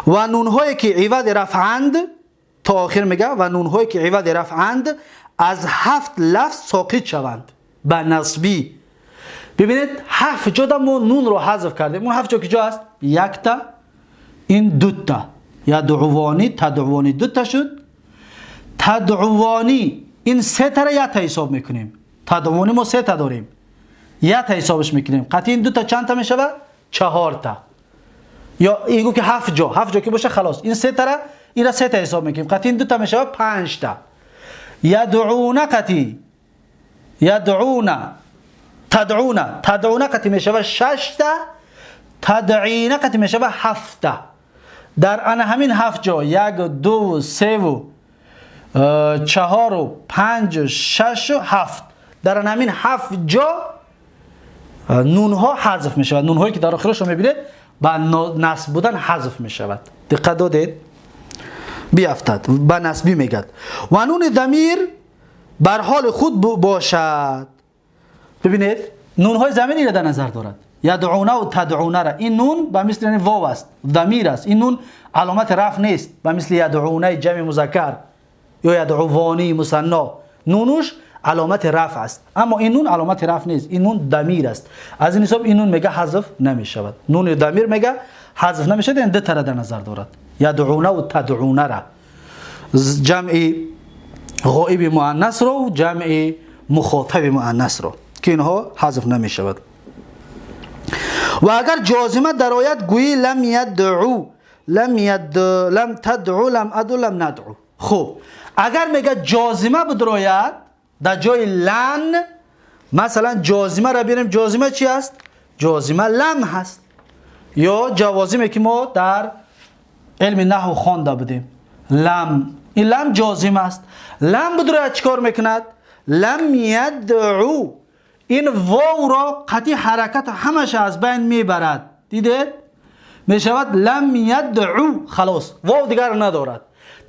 ва нунҳое ки ивади рафъанд то охир мега, ва нунҳое ки ивади рафъанд аз ҳафт лафз соқит шаванд ба насбӣ. Бибинед, ҳафт ҷода мо нунро ҳазф кардем. Он ҳафт ҷо ки ҷо аст? Якта, ин дута, ядъувонӣ, тадъувонӣ дута шуд. Тадъувонӣ ин сетара якта ҳисоб мекунем. Тадъувонӣ мо сета дорем, якта ҳисобаш мекунем. Қатъи ин дута чандта мешавад? Чаҳорта. یا این گفت که هفت جا، هفت جا که باشه خلاص. این سه تا را این را سه تا حساب میکنیم، قطعی این دو تا میشه پنج تا. یدعون قطعی یدعون تدعون، تدعون قطعی میشه شش تا، تدعین قطعی میشه هفت تا. در ان همین هفت جا، یک، دو، سه و چهار و پنج و شش و هفت، در ان همین هفت جا نون ها حذف می شود. نون هایی که در آخرش رو میبینید با نصب بودن حذف می شود. دقت دادید؟ بیافتد با نصبی میگد. و نون ضمیر بر حال خود باشد. ببینید نون های ضمیری را در نظر دارد، یدعونه و تدعونه را. این نون به مثل یعنی واو است، ضمیر است. این نون علامت رفع نیست، به مثل یدعونه جمع مذکر یا یدعوانی مثنا، نونش علامت رفع است. اما این نون علامت رفع نیست، این نون ضمیر است. از این حساب این نون میگه حذف نمیشود. نون ضمیر میگه حذف نمیشود، این دو تا را در نظر دارد، یدعونه و تدعونه را، جمع غائب مؤنث را و جمع مخاطب مؤنث را که اینها حذف نمیشود. و اگر جازمه درآید گویی لم یدعو، لم ید، لم تدعو، لم ادعو، لم ندعو. خب اگر میگه جازمه بدرآید در جای لن، مثلا جازمه را بیاریم، جازمه چی است؟ جازمه لم هست، یا جوازمه که ما در علم نحو خوانده بودیم، لم. این لم جازمه است. لم بدرآید چیکار میکند؟ لم یدعو، این واو را قطعی حرکت همش از بین میبرد. دیدید؟ میشود لم یدعو، خلاص واو دیگر ندارد.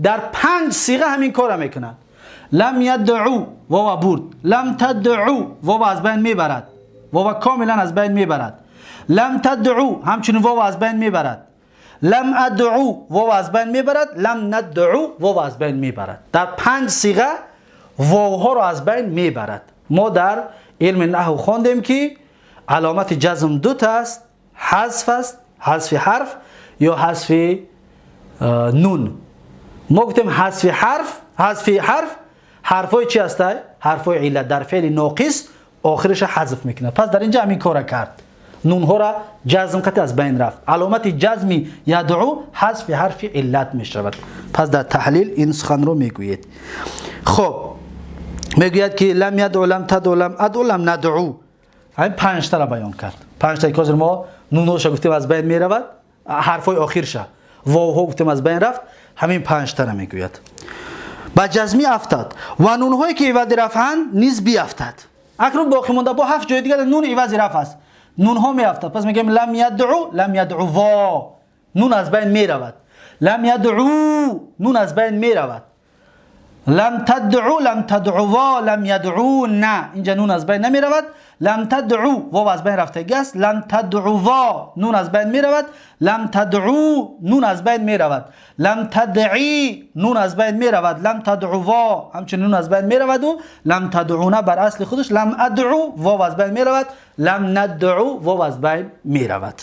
در پنج صیغه همین کار میکند. لم یدعو واو برد، لم تدعو واو از بین میبرد، واو کاملا از بین میبرد. لم تدعو همچنین واو از بین میبرد. لم ادعو واو از بین میبرد. لم ندعو واو از بین میبرد. در پنج صیغه واو ها را از بین میبرد. ما در علم نحو خواندیم که علامت جزم دو تا است، حذف است، حذف حرف یا حذف نون. ما گفتیم حذف حرف، حذف حرف حرفای چی هست؟ حرفای علت در فعل ناقص آخرش حذف میکنه. پس در اینجا همین کار کرد، نون ها را جزم قطع از بین رفت. علامت جزمی یدعو حذف حرف علت میشود. پس در تحلیل این سخن رو میگوید. خب میگوید که لم یدعو، لم تدعو، لم ادعو، لم ندعو. همین پنج تا را بیان کرد. پنج تا که ما نونوش گفتیم از بین میرود، حرفای آخرش واو ها گفتیم از بین رفت، همین پنج تا را میگوید. با جزمی افتاد و نونهایی که عوض رفعن نیز بیافتد. اکنون باقی مونده با هفت جای دیگر نون عوض رفع است، نون ها میافتد. پس میگیم لم یدعو، لم یدعو وا، نون از بین میرود. لم یدعو، نون از بین میرود. لم تدعو، لم تدعوا، لم یدعون، اینجا نون از بین نمیرود. لم تدعو واو از بین رفته است. لم تدعوا نون از بین میرود. لم تدعو نون از بین میرود. لم تدعی نون از بین میرود. لم تدعوا همچنین نون از بین میرود. و لم تدعون بر اصل خودش لم ادعو واو از بین میرود. لم ندعو واو از بین میرود.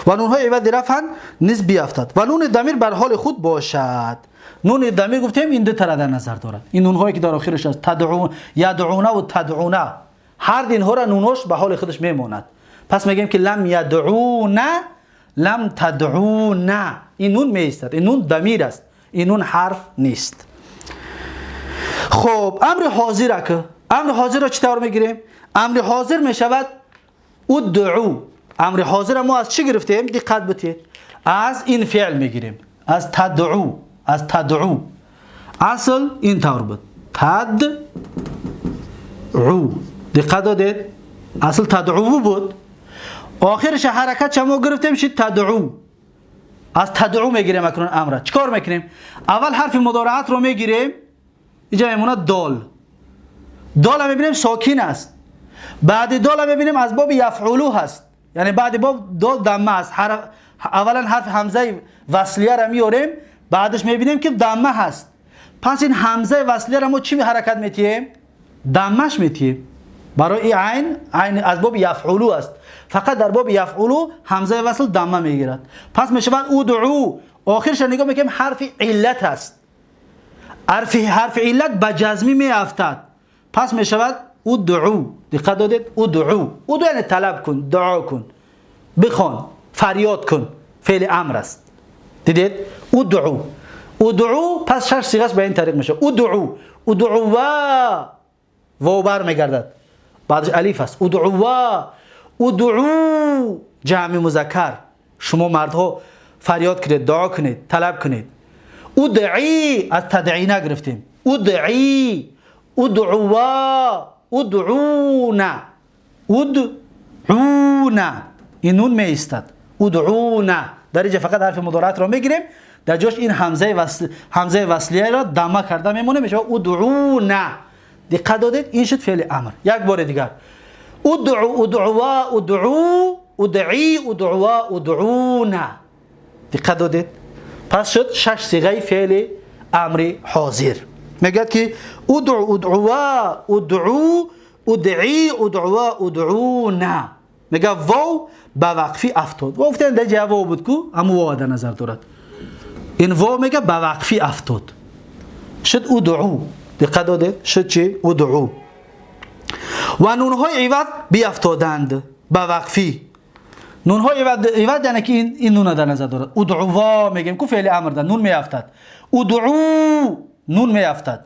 و نون های عوض رفعن نیز بیافتد و نون ضمیر بر حال خود باشد. نون ضمیر گفتیم این دو تا را در نظر دارد. این نون هایی که در آخرش است، تدعون، یدعون و تدعون، هر دو اینها را نونش به حال خودش میماند. پس میگیم که لم یدعون، لم تدعون، این نون میایستد. این نون ضمیر است، این نون حرف نیست. خب امر حاضر که امر حاضر را چطور میگیریم؟ امر حاضر میشود ادعو. امر حاضر ما از چی گرفتیم؟ دقت بتید، از این فعل میگیریم، از تدعو. از تدعو اصل این طور بود، تدعو. دقت دادید؟ اصل تدعو بود، آخرش حرکت چه گرفتیم؟ شد تدعو. از تدعو میگیریم اکنون امر. چیکار میکنیم؟ اول حرف مضارعت رو میگیریم، اینجا میمونه دال. دال میبینیم ساکن است. بعد دال میبینیم از باب یفعلو هست، یعنی بعد باب دال ضمه است. اولا حرف همزه وصلیه را میاریم، بعدش میبینیم که ضمه هست. پس این همزه وصلیه را ما چی حرکت میتیم؟ ضمهش میتیم. برای عین، عین از باب یفعلو است. فقط در باب یفعلو همزه وصل ضمه میگیرد. پس میشود ادعو. آخرش نگاه میکنیم حرف علت است. حرف علت به جزمی میافتد. پس میشود ادعو. دقت دادید؟ ادعو. ادعو یعنی طلب کن، دعا کن، بخوان، فریاد کن. فعل امر است. دیدید؟ ادعو، ادعو. پس شش صیغه به این طریق میشه. ادعو، ادعوا، واو برمیگردد، بعدش الف است. ادعوا، ادعو، جمع مذکر. شما مردها فریاد کنید، دعا کنید، طلب کنید. ادعی، از تدعی نگرفتیم. ادعی، ادعوا، ادعونا، ادعونا. این نون می ایستد. ادعونا. در اینجا فقط حرف مضارعت را میگیریم، در جاش این همزه وصلیه را دمه کرده میمونه، میشه ادعونا. دقت دادید؟ این شد فعل امر. یک بار دیگر. ادعو، ادعوا، ادعو، ادعی، ادعوا، ادعونا. دقت دادید؟ پس شد شش صیغه فعل امر حاضر. میگه که ادعو، ادعوا، ادعو، ادعی، ادعوا، ادعونا. میگه واو به وقفی افتاد. واو گفتن در جا واو بود کو، همون واو در نظر دارد. این واو میگه به وقفی افتاد، شد ادعو. دقت دادید؟ شد چی؟ ادعو. و نونهای عوض بیافتادند به وقفی. نونهای عوض یعنی که این نون در نظر دارد. ادعوا میگیم کو فعل امر ده، نون میافتد. ادعو، نون میافتد.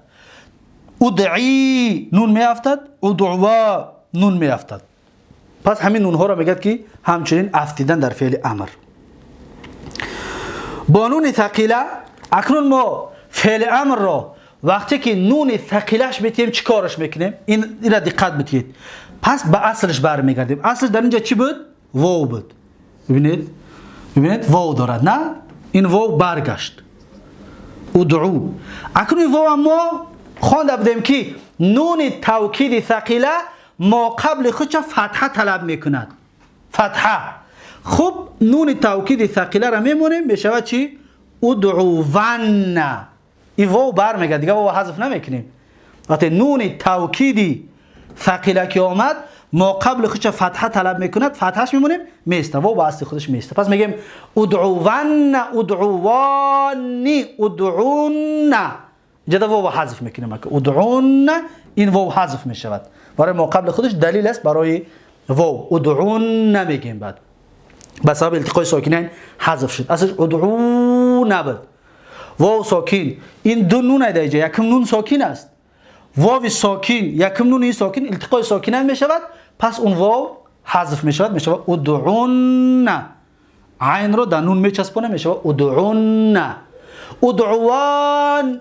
ادعی، نون میافتد. ادعوا، نون میافتد. پس همین نونها را میگد که همچنین افتیدن در فعل امر با نون ثقیله. اکنون ما فعل امر را وقتی که نون ثقیلش میتیم چی کارش میکنیم؟ این را دقت بتید. پس به اصلش برمیگردیم. اصلش در اینجا چی بود؟ واو بود. ببینید، ببینید واو دارد، نه؟ این واو برگشت. ادعو. اکنون واو ما خوانده بودیم که نون توکید ثقیله ما قبل خودش فتحه طلب میکند. فتحه. خب نون توکید ثقیله را میمونیم، میشود چی؟ ادعوون. این واو برمیگرد دیگه، واو حذف نمیکنیم. وقتی نون توکیدی ثقیله که آمد ما قبل خودش فتحه طلب میکند، فتحش میمونیم، میسته، واو به اصل خودش میسته. پس میگیم ادعوون، ادعوانی، ادعون. اینجا واو حذف میکنیم. ادعون، این واو حذف میشود. برای ما قبل خودش دلیل است برای واو. ادعون نمیگیم، بعد به سبب التقای ساکنین حذف شد. اصلش ادعو نبود. واو ساکن، این دو نون در اینجا، یکم نون ساکن است، واو ساکن، یکم نون ساکن، التقای ساکنین میشود، پس اون واو حذف میشود، میشود ادعون. عین رو در نون میچسبونه، میشود ادعون. ادعوان،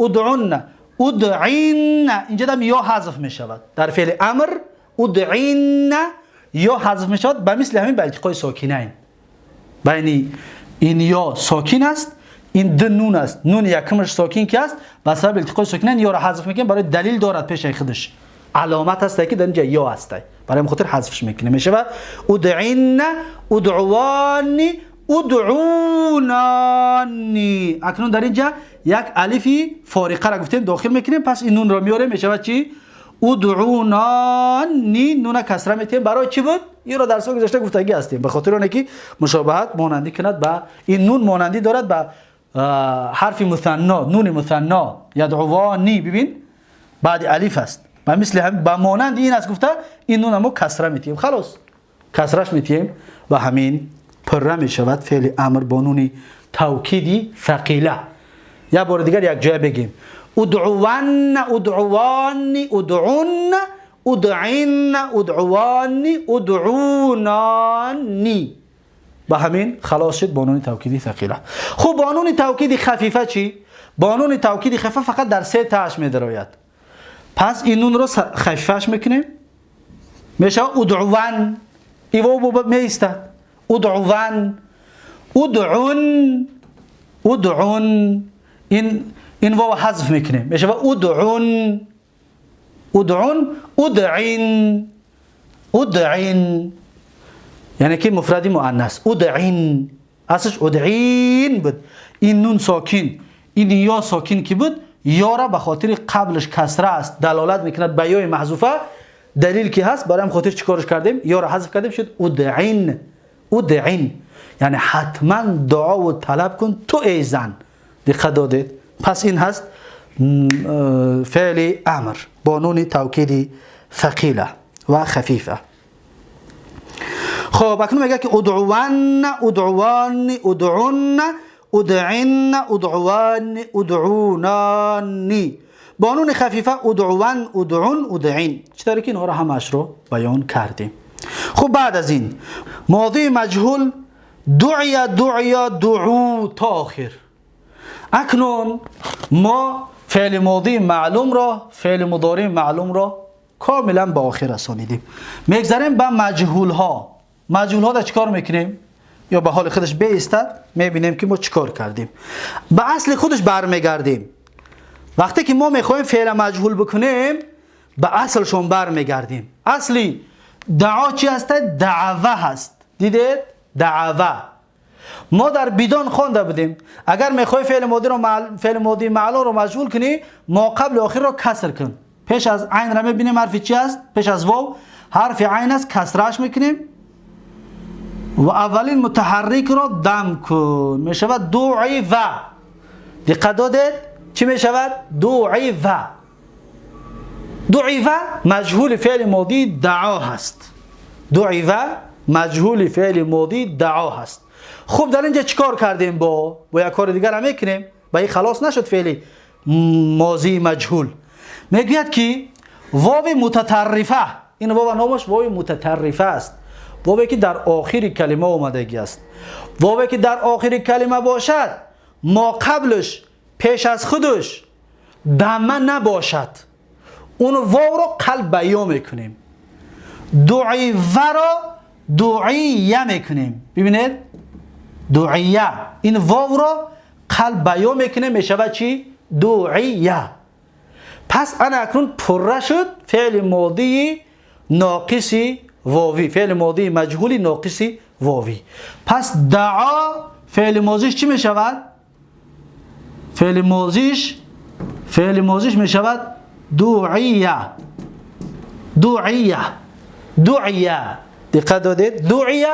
ادعون، ادعین. اینجا دم یا حذف میشود در فعل امر. ادعین یا حذف میشود به مثل همین به التقای ساکنین. بین این یا ساکن است، این دو نون است، نون یکمش ساکن که است، به سبب التقای ساکنین یا را حذف میکنیم. برای دلیل دارد پیش خودش، علامت هست که در اینجا یا هست، برای خاطر حذفش میکنیم. میشه و ادعین، ادعوانی، ادعونانی. اکنون در اینجا یک الفی فارقه را گفتیم داخل میکنیم، پس این نون را میاریم، میشه چی؟ ادعونانی. نون کسره میتیم. برای چی بود؟ این را در سال گذشته گفتگی هستیم، به خاطر اونه که مشابهت مانندی کند با این نون، مانندی دارد با حرف مثنا، نون مثنا یدعوانی. ببین بعد الف است، و مثل هم با مانند این است گفته این نون ما کسره میتیم، خلاص کسرش میتیم و همین پره میشود فعل امر با نون توکیدی ثقیله. یک بار دیگر یک جای بگیم. ادعوان، ادعوانی، ادعون، ادعین، ادعوانی، ادعونانی. با همین خلاص شد با نون توکیدی ثقیله. خب با نون توکیدی خفیفه چی؟ با نون توکیدی خفیفه فقط در سه تاش میدراید. پس این نون رو خفیفش میکنیم، میشه ادعوان. این واو میایستد. ادعوان، ادعون، ادعون. این واو حذف میکنیم، میشه ادعون، ادعون، ادعین، ادعین. یعنی که مفردی مؤنث. ادعین، اصلش ادعین بود. این نون ساکن، این یا ساکن که بود، یا را به خاطر قبلش کسره است دلالت میکند به یای محذوفه، دلیل که هست، برای هم خاطر چیکارش کردیم؟ یا را حذف کردیم، شد ادعین. ادعین یعنی حتما دعا و طلب کن تو ای زن. دقت دادید؟ پس این هست فعل امر با نون توکید ثقیله و خفیفه. خب اکنون میگه که ادعوان، ادعوان، ادعون، ادعن، ادعوان، ادعونانی. با نون خفیفه ادعوان، ادعون، ادعین. چطوری که اینها رو همش رو بیان کردیم. خب بعد از این ماضی مجهول دعی، دعی، دعو تا آخر. اکنون ما فعل ماضی معلوم را، فعل مضارع معلوم را کاملا به آخر رسانیدیم. میگذریم به مجهول ها. مجهول ها را چیکار میکنیم؟ یا به حال خودش بیستد، میبینیم که ما چیکار کردیم. به اصل خودش برمیگردیم. وقتی که ما میخوایم فعل مجهول بکنیم به اصلشون برمیگردیم. اصلی دعا چی هست؟ دعوه هست. دیدید؟ دعوه. ما در بیدان خوانده بودیم اگر میخوای فعل ماضی رو فعل ماضی معلوم رو مجهول کنی، ما قبل آخر رو کسر کن. پیش از عین را میبینیم حرف چی است؟ پیش از واو حرف عین است، کسرش میکنیم و اولین متحرک را دم کن، میشود دعی و. دقت دادید چی میشود؟ دعی و. دعی و مجهول فعل ماضی دعا هست. دعی و مجهول فعل ماضی دعا هست. خب در اینجا چیکار کردیم؟ با یک کار دیگر هم میکنیم. با این خلاص نشد فعل ماضی مجهول. میگوید که واو متطرفه، این واو نامش واو متطرفه است، واوی که در آخر کلمه آمدگی است. واوی که در آخر کلمه باشد ما قبلش پیش از خودش دمه نباشد، اون واو رو قلب یا میکنیم. دعی و را دعیه میکنیم. ببینید دعیه، این واو را قلب یا میکنیم، میشود چی؟ دعیه. پس انا اکنون پره شد فعل ماضی ناقص واوی، فعل ماضی مجهول ناقص واوی. پس دعا فعل ماضیش چی میشود؟ فعل ماضیش میشود دعیه. دعیه، دعیه. دقت دادید؟ دعیه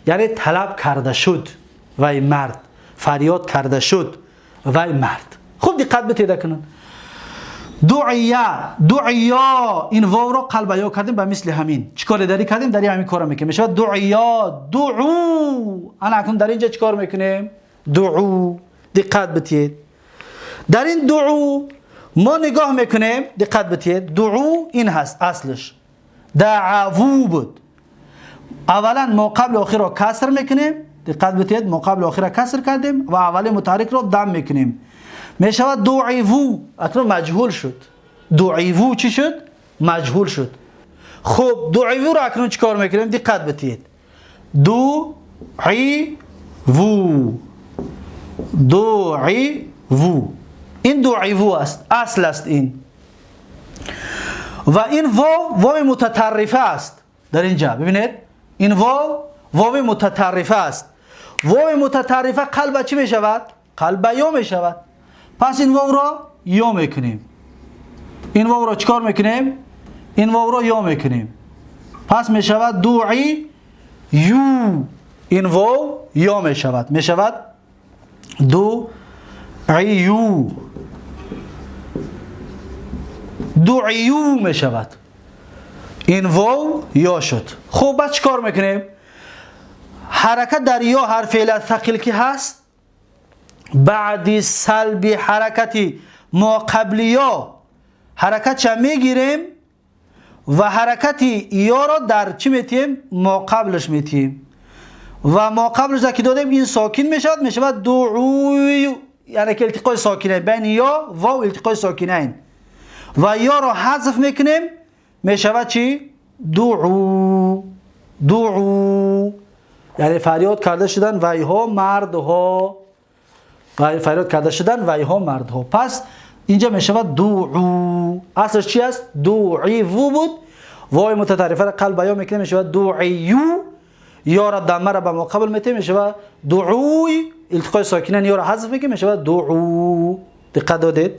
یعنی طلب کرده شد وای مرد، فریاد کرده شد وای مرد. خوب دقت بتید کنن. دعیه، دعیا، این واو رو قلب یا کردیم به مثل همین. چیکار داری کردیم؟ داری همین کارو میکنیم. میشود دعیا، دعو. انا اکنون در اینجا چیکار میکنیم؟ دعو. دقت بتید. در این دعو ما نگاه میکنیم، دقت بتید. دعو این هست اصلش. دعوو بود. اولا ما قبل آخر رو کسر میکنیم. دقت بتید، ما قبل آخر رو کسر کردیم و اول متحرک رو دم میکنیم. میشود دعیوو. اکنون مجهول شد. دعیوو چی شد؟ مجهول شد. خب دعیوو رو اکنون چیکار میکنیم؟ دقت بتید. دعیوو، دعیوو، این دعیوو است، اصل است این. و این واو، واو متطرفه است. در اینجا ببینید این واو، واو متطرفه است. واو متطرفه قلب چی میشود؟ قلب یا میشود. پس این واو را یا میکنیم. این واو را چیکار میکنیم؟ این واو را یا میکنیم. پس میشود دعی یو. این واو یا میشود، میشود دعیو. دعیو میشود. این واو یا شد. خب بعد چیکار میکنیم؟ حرکت در یا حرف علت ثقیل که هست، بعد سلب حرکتی ما قبل یا حرکت چه میگیریم و حرکتی یا را در چی میتیم؟ ما قبلش میتیم. و ما قبلش که دادیم این ساکن میشود، میشود دعوی، یعنی که التقای ساکنین بین یا واو التقای ساکنین و یا را حذف میکنیم، میشود چی؟ دعو. دعو یعنی فریاد کرده شدن ویها مردها، فریاد کرده شدن ویها مردها. پس اینجا میشود دعو. اصلش چی است؟ دعیو بود. وای متطرفه را قلب یا میکنه، میشود دعیو. یا را دمه را به ما قبل میته، میشود دعوی. التقای ساکنین یا را حذف میکنه، میشود دعو. دقت دادید؟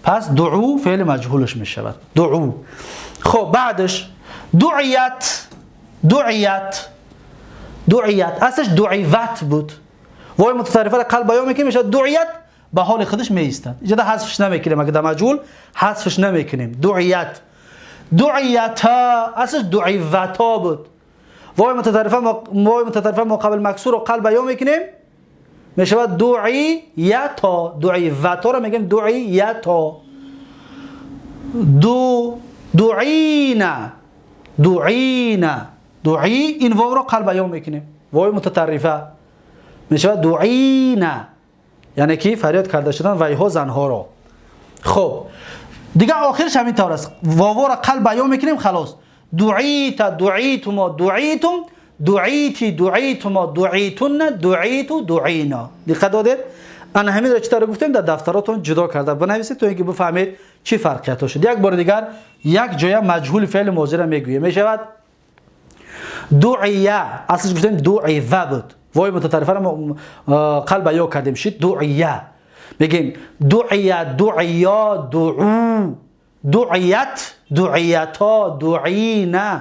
پس دعو فعل مجهولش میشود، دعو. خب بعدش دعیت. دعیت، دعیت اصلش دعیوت بود. وای متطرفه را قلب یا میکنه، میشود دعیت. به حال خودش میایستد. اینجا حذفش نمیکنیم، اگه در مجهول حذفش نمیکنیم. دعیت، دعیتا اصلش دعیوتا بود. وای متطرفه وای متطرفه ما قبل مکسور رو قلب یا میکنیم میشود دعیتا. دعی و تا رو میگیم دعیتا. دو دعینا دعینا دعی این واو رو قلب یا میکنیم وای متطرفه میشود دعینا یعنی کی فریاد کرده شدن وایها زنها رو. خب دیگه آخرش همین طور است. واو رو قلب یا میکنیم خلاص. دعیت دعیتما دعیتم دعیتی دعیتما دعیتن دعیتو دعینا. دقت دادید؟ انا همین را چطور گفتیم در دفتراتون جدا کرده بنویسید تا اینکه بفهمید چی فرقیت شد. یک بار دیگر یک جای مجهول فعل ماضی را میگویم میشود دعیه. اصلش گفتیم دعیوه بود، وای متطرفه را قلب یا کردیم شد دعیه. میگیم دعیه دعیا دعو دعیت دعیتا دعینا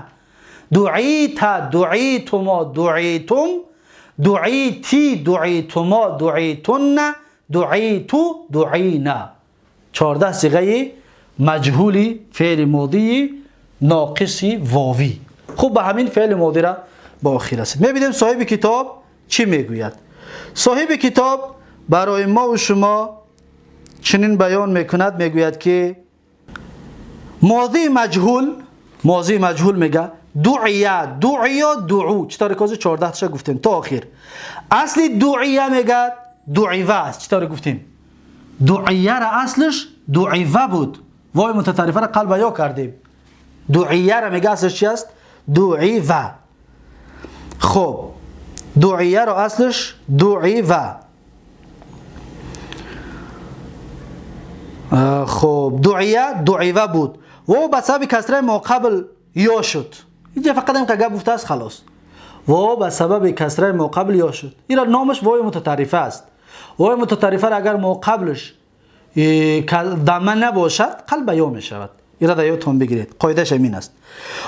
دعیت دعیتما دعیتم دعیتی دعیتما دعیتن دعیتو دعینا. 14 صیغه مجهولی فعل ماضی ناقص واوی. خب به همین فعل ماضی را با آخر رسید. میبینیم صاحب کتاب چی میگوید. صاحب کتاب برای ما و شما چنین بیان میکند، میگوید که ماضی مجهول، ماضی مجهول میگه دعیه دعیا دعو. چطور که 14 تا گفتیم تا آخر. اصل دعیه میگه دعیوه است. چطور گفتیم دعیه را اصلش دعیوه بود، وای متطرفه را قلب یا کردیم. دعیه را میگه اصلش چی است؟ دعیوه. خب دعیه را اصلش دعیوه. خب دعیه دعیوه بود و به سبب کسره ما قبل یا شد. اینجا فقط هم که گپ گفته است خلاص. و به سبب کسره ما قبل یا شد. این نامش وای متطرفه است. وای متطرفه را اگر ما قبلش دمه نباشد قلب یا می شود. این را در یادتان بگیرید، قاعده‌اش همین است.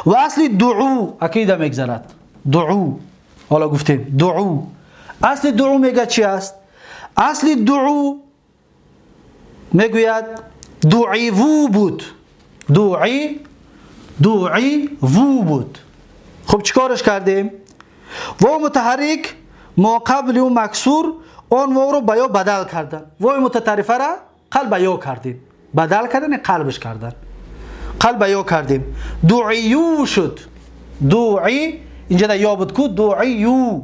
و اصل دعو عقیده میگذرد. دعو حالا گفتیم دعو. اصل دعو میگه چی است؟ اصل دعو میگوید دعیوو بود. دعی دعیوو بود. خب چیکارش کردیم؟ واو متحرک ما قبل او مکسور آن واو رو به یا بدل کردن. واو متطرفه را قلب یا کردیم، بدل کردن قلبش کردن، قلب یا کردیم. دعیو شد. دعی اینجا در یا بود کو دعیو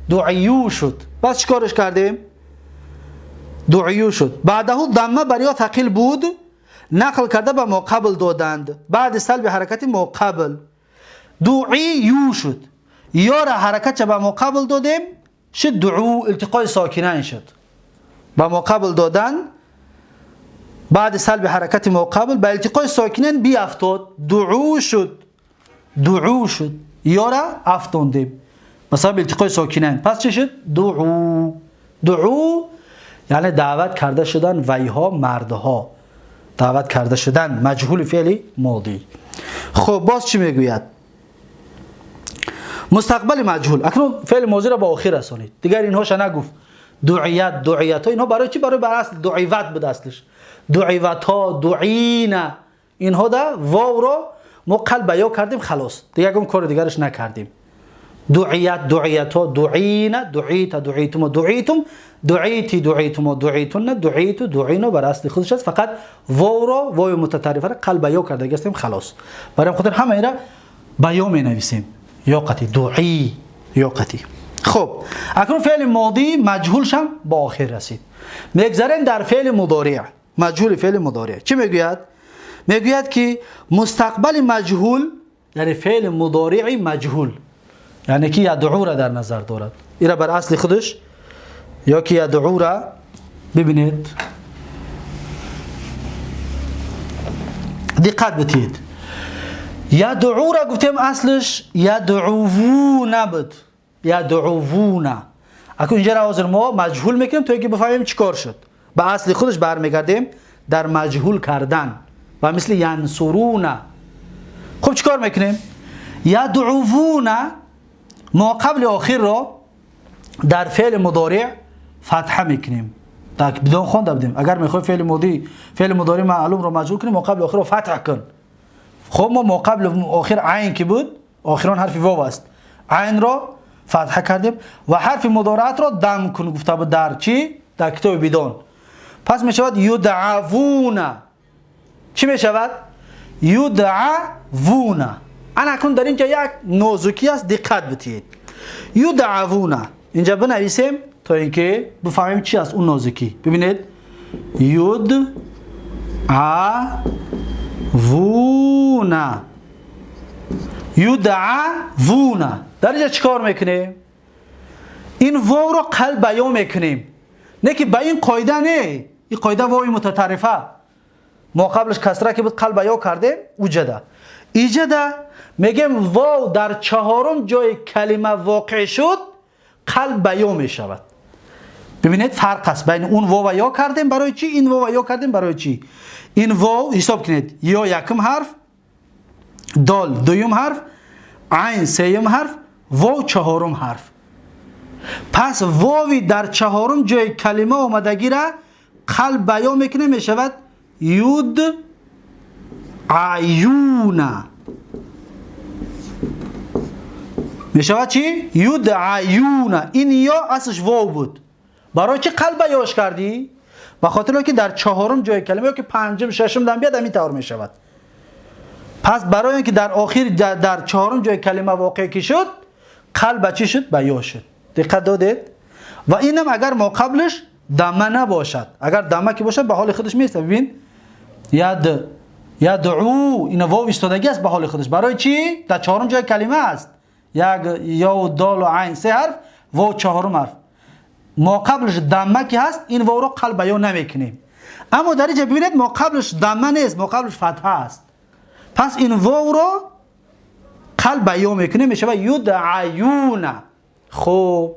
دعیو شد. بس چیکارش کردیم؟ دعیو شد. بعده ضمه بر یا ثقیل بود نقل کرده به ما قبل دادند بعد سلب حرکت ما قبل. دعیو شد. یا را حرکت به ما قبل دادیم شد دعو، التقای ساکنین شد. به ما قبل دادن بعد سلب حرکت ما قبل به التقای ساکنین بیافتاد دعو شد. دعو شد یا را افتاندیم مثلا به التقای ساکنین. پس چه شد؟ دعو. دعو یعنی دعوت کرده شدن ویها مردها، دعوت کرده شدن مجهول فعل ماضی. خب باز چی میگوید؟ مستقبل مجهول. اکنون فعل ماضی را با آخر رسانید دیگر، اینهاش نگفت. دعیت دعیت ها اینها برای چی؟ برای بر اصل دعیوت بود اصلش. دعیوت ها دعینا اینها دا واو را ما قلب یا کردیم خلاص دیگه، اون کار دیگرش نکردیم. دعیت دعیت ها دعینا دعیت دعیتم دعیتم دعیتی دعیتم دعیتن دعیت دعینا بر اصل خودش است. فقط واو را واو متطرفه را قلب یا کرده گستیم خلاص. برای خاطر همه را با یا می نویسیم یا قطی دعی یا قطی. خب اکنون فعل ماضی مجهول شم با آخر رسید. میگذریم در فعل مضارع. مجهول فعل مضارع چی میگوید؟ میگوید که مستقبل مجهول یعنی فعل مضارع مجهول یعنی که یدعو را در نظر دارد. ایرا بر اصل خودش یا که یدعو را ببینید دقت بدید. یدعو را گفتیم اصلش یدعوون بود. یدعوون اکنون اینجا را حاضر ما مجهول میکنیم تا اینکه بفهمیم چیکار شد. به اصل خودش برمیگردیم در مجهول کردن و مثل ینصرون. خب چیکار میکنیم؟ یدعوون ما قبل آخر را در فعل مضارع فتحه میکنیم. در بدون خوانده بودیم اگر میخوای فعل ماضی فعل مضارع معلوم رو مجهول کنیم ما قبل آخر رو فتح کن. خب ما قبل آخر عین که بود آخران حرف واو است، Айн ро фатҳа кардем ва ҳарфи мудораатро дам кун гуфта буд дар чӣ? Дар китоби бидон. Пас мешавад юдъавуна. Чӣ мешавад? Юдъавуна. Ана акнун дар инҷа як нозукӣ аст, диққат битиҳед. Юдъавуна. Инҷа бинависем то ин ки бифаҳмем чӣ аст он нозукӣ. Бибинед. Юдъавуна. Юдъавуна. Дар инҷа чӣ кор мекунем? Ин вовро қалб ба ё мекунем. Не ки ба ин қоида не. Ин қоида вови мутатаррифа. Мо қаблаш касра ки буд қалб ба ё кардем, уҷада. Иҷада мегем вов дар чаҳорум ҷои калима воқеъ шуд, қалб ба ё мешавад. Бибинед, фарқ аст байни он вова ё кардем барои чӣ, ин вова ё кардем барои чӣ. Ин вов ҳисоб кунед: ё якум ҳарф, дол дуюм ҳарф, айн сеюм ҳарф, вов чаҳорум ҳарф. Пас вови дар чаҳорум ҷои калима омадагира қалб ба ё мекунем, мешавад юд аюна. Мешавад чӣ? Юд аюна. Ин ё аслш вов буд. Барои чӣ қалб ба ёш кардӣ? Ба хотире ки дар чаҳорум ҷои калима ё ки панҷум, шашум дам биёд, ҳамин тавр мешавад. Пас барои он ки дар охир дар чаҳорум ҷои калима воқеъ ки шуд, қалб ба чӣ шуд? Ба ё шуд. Диққат додед? Ва инам агар мо қаблаш дама набошад. Агар дама ки бошад, ба ҳоли худаш меистад. Бибин, яд ядъу, ина вов истодагӣ аст ба ҳоли худаш. Барои чӣ? Дар чаҳорум ҷои калима аст. Як ё дол ва айн се ҳарф, вов чаҳорум ҳарф. Мо қаблаш дама ки ҳаст, ин вовро қалб ба ё намекунем. Аммо дар инҷа бибинед, мо қаблаш дама нест, мо қаблаш фатҳа аст. Пас ин вовро қалб ба ё мекунем, мешавад юдъаюна. Хуб,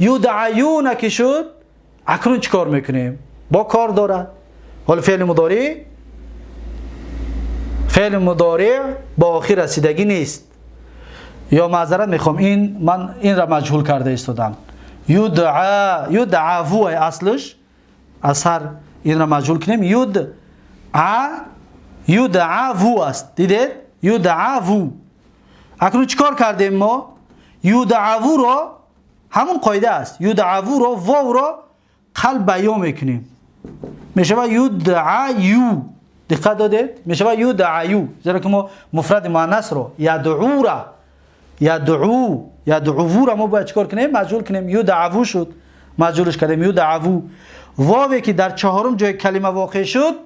юдъаюна ки шуд, акнун чӣ кор мекунем? Бо кор дорад. Ҳоло феъли мудори ба охир расидагӣ нест. Ё маъзарат мехоҳам, ин ман инра маҷҳул карда истодам. Юдъа, юдъаву аслш аз ҳар инра маҷҳул кунем, юдъа, юдъаву аст. Дидед? Юдъаву. Акнун чӣ кор кардем мо? Юдъавуро ҳамон қоида аст. Юдъавуро вовро қалб ба ё мекунем. Мешавад юдъаю. Диққат додед? Мешавад юдъаю. Зеро ки мо муфради муаннасро ядъура, ядъу, ядъувура мо бояд чикор кунем? Маҷҳул кунем. Юдъаву шуд. Маҷҳулш кардем юдъаву. Вове ки дар чаҳорум ҷои калима воқеъ шуд,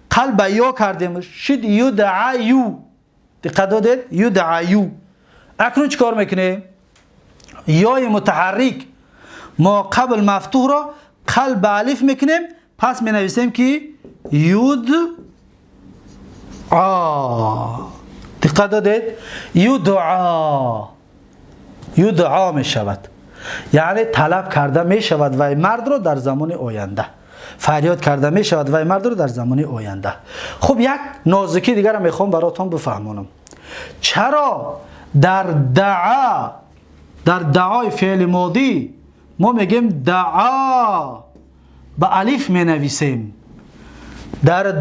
қалб ба ё кардем, шуд юдъаю. Диққат додед? Юдъаю. Акнун чикор мекунем? Ёи мутаҳаррик мо қабл мафтуҳро қалб ба алиф мекунем, пас менависем ки юд а. Диққат додед? Юдъа. Юдъа мешавад. Яъне талаб карда мешавад вай мардро дар замони оянда. Фарёд карда мешавад вай мардро дар замони оянда. Хуб, як нозукӣ дигарро мехоҳам баротон бифаҳмонам. Чаро дар даъа, дар даъои феъли модӣ мо мегем даъа ба алиф менависем, дар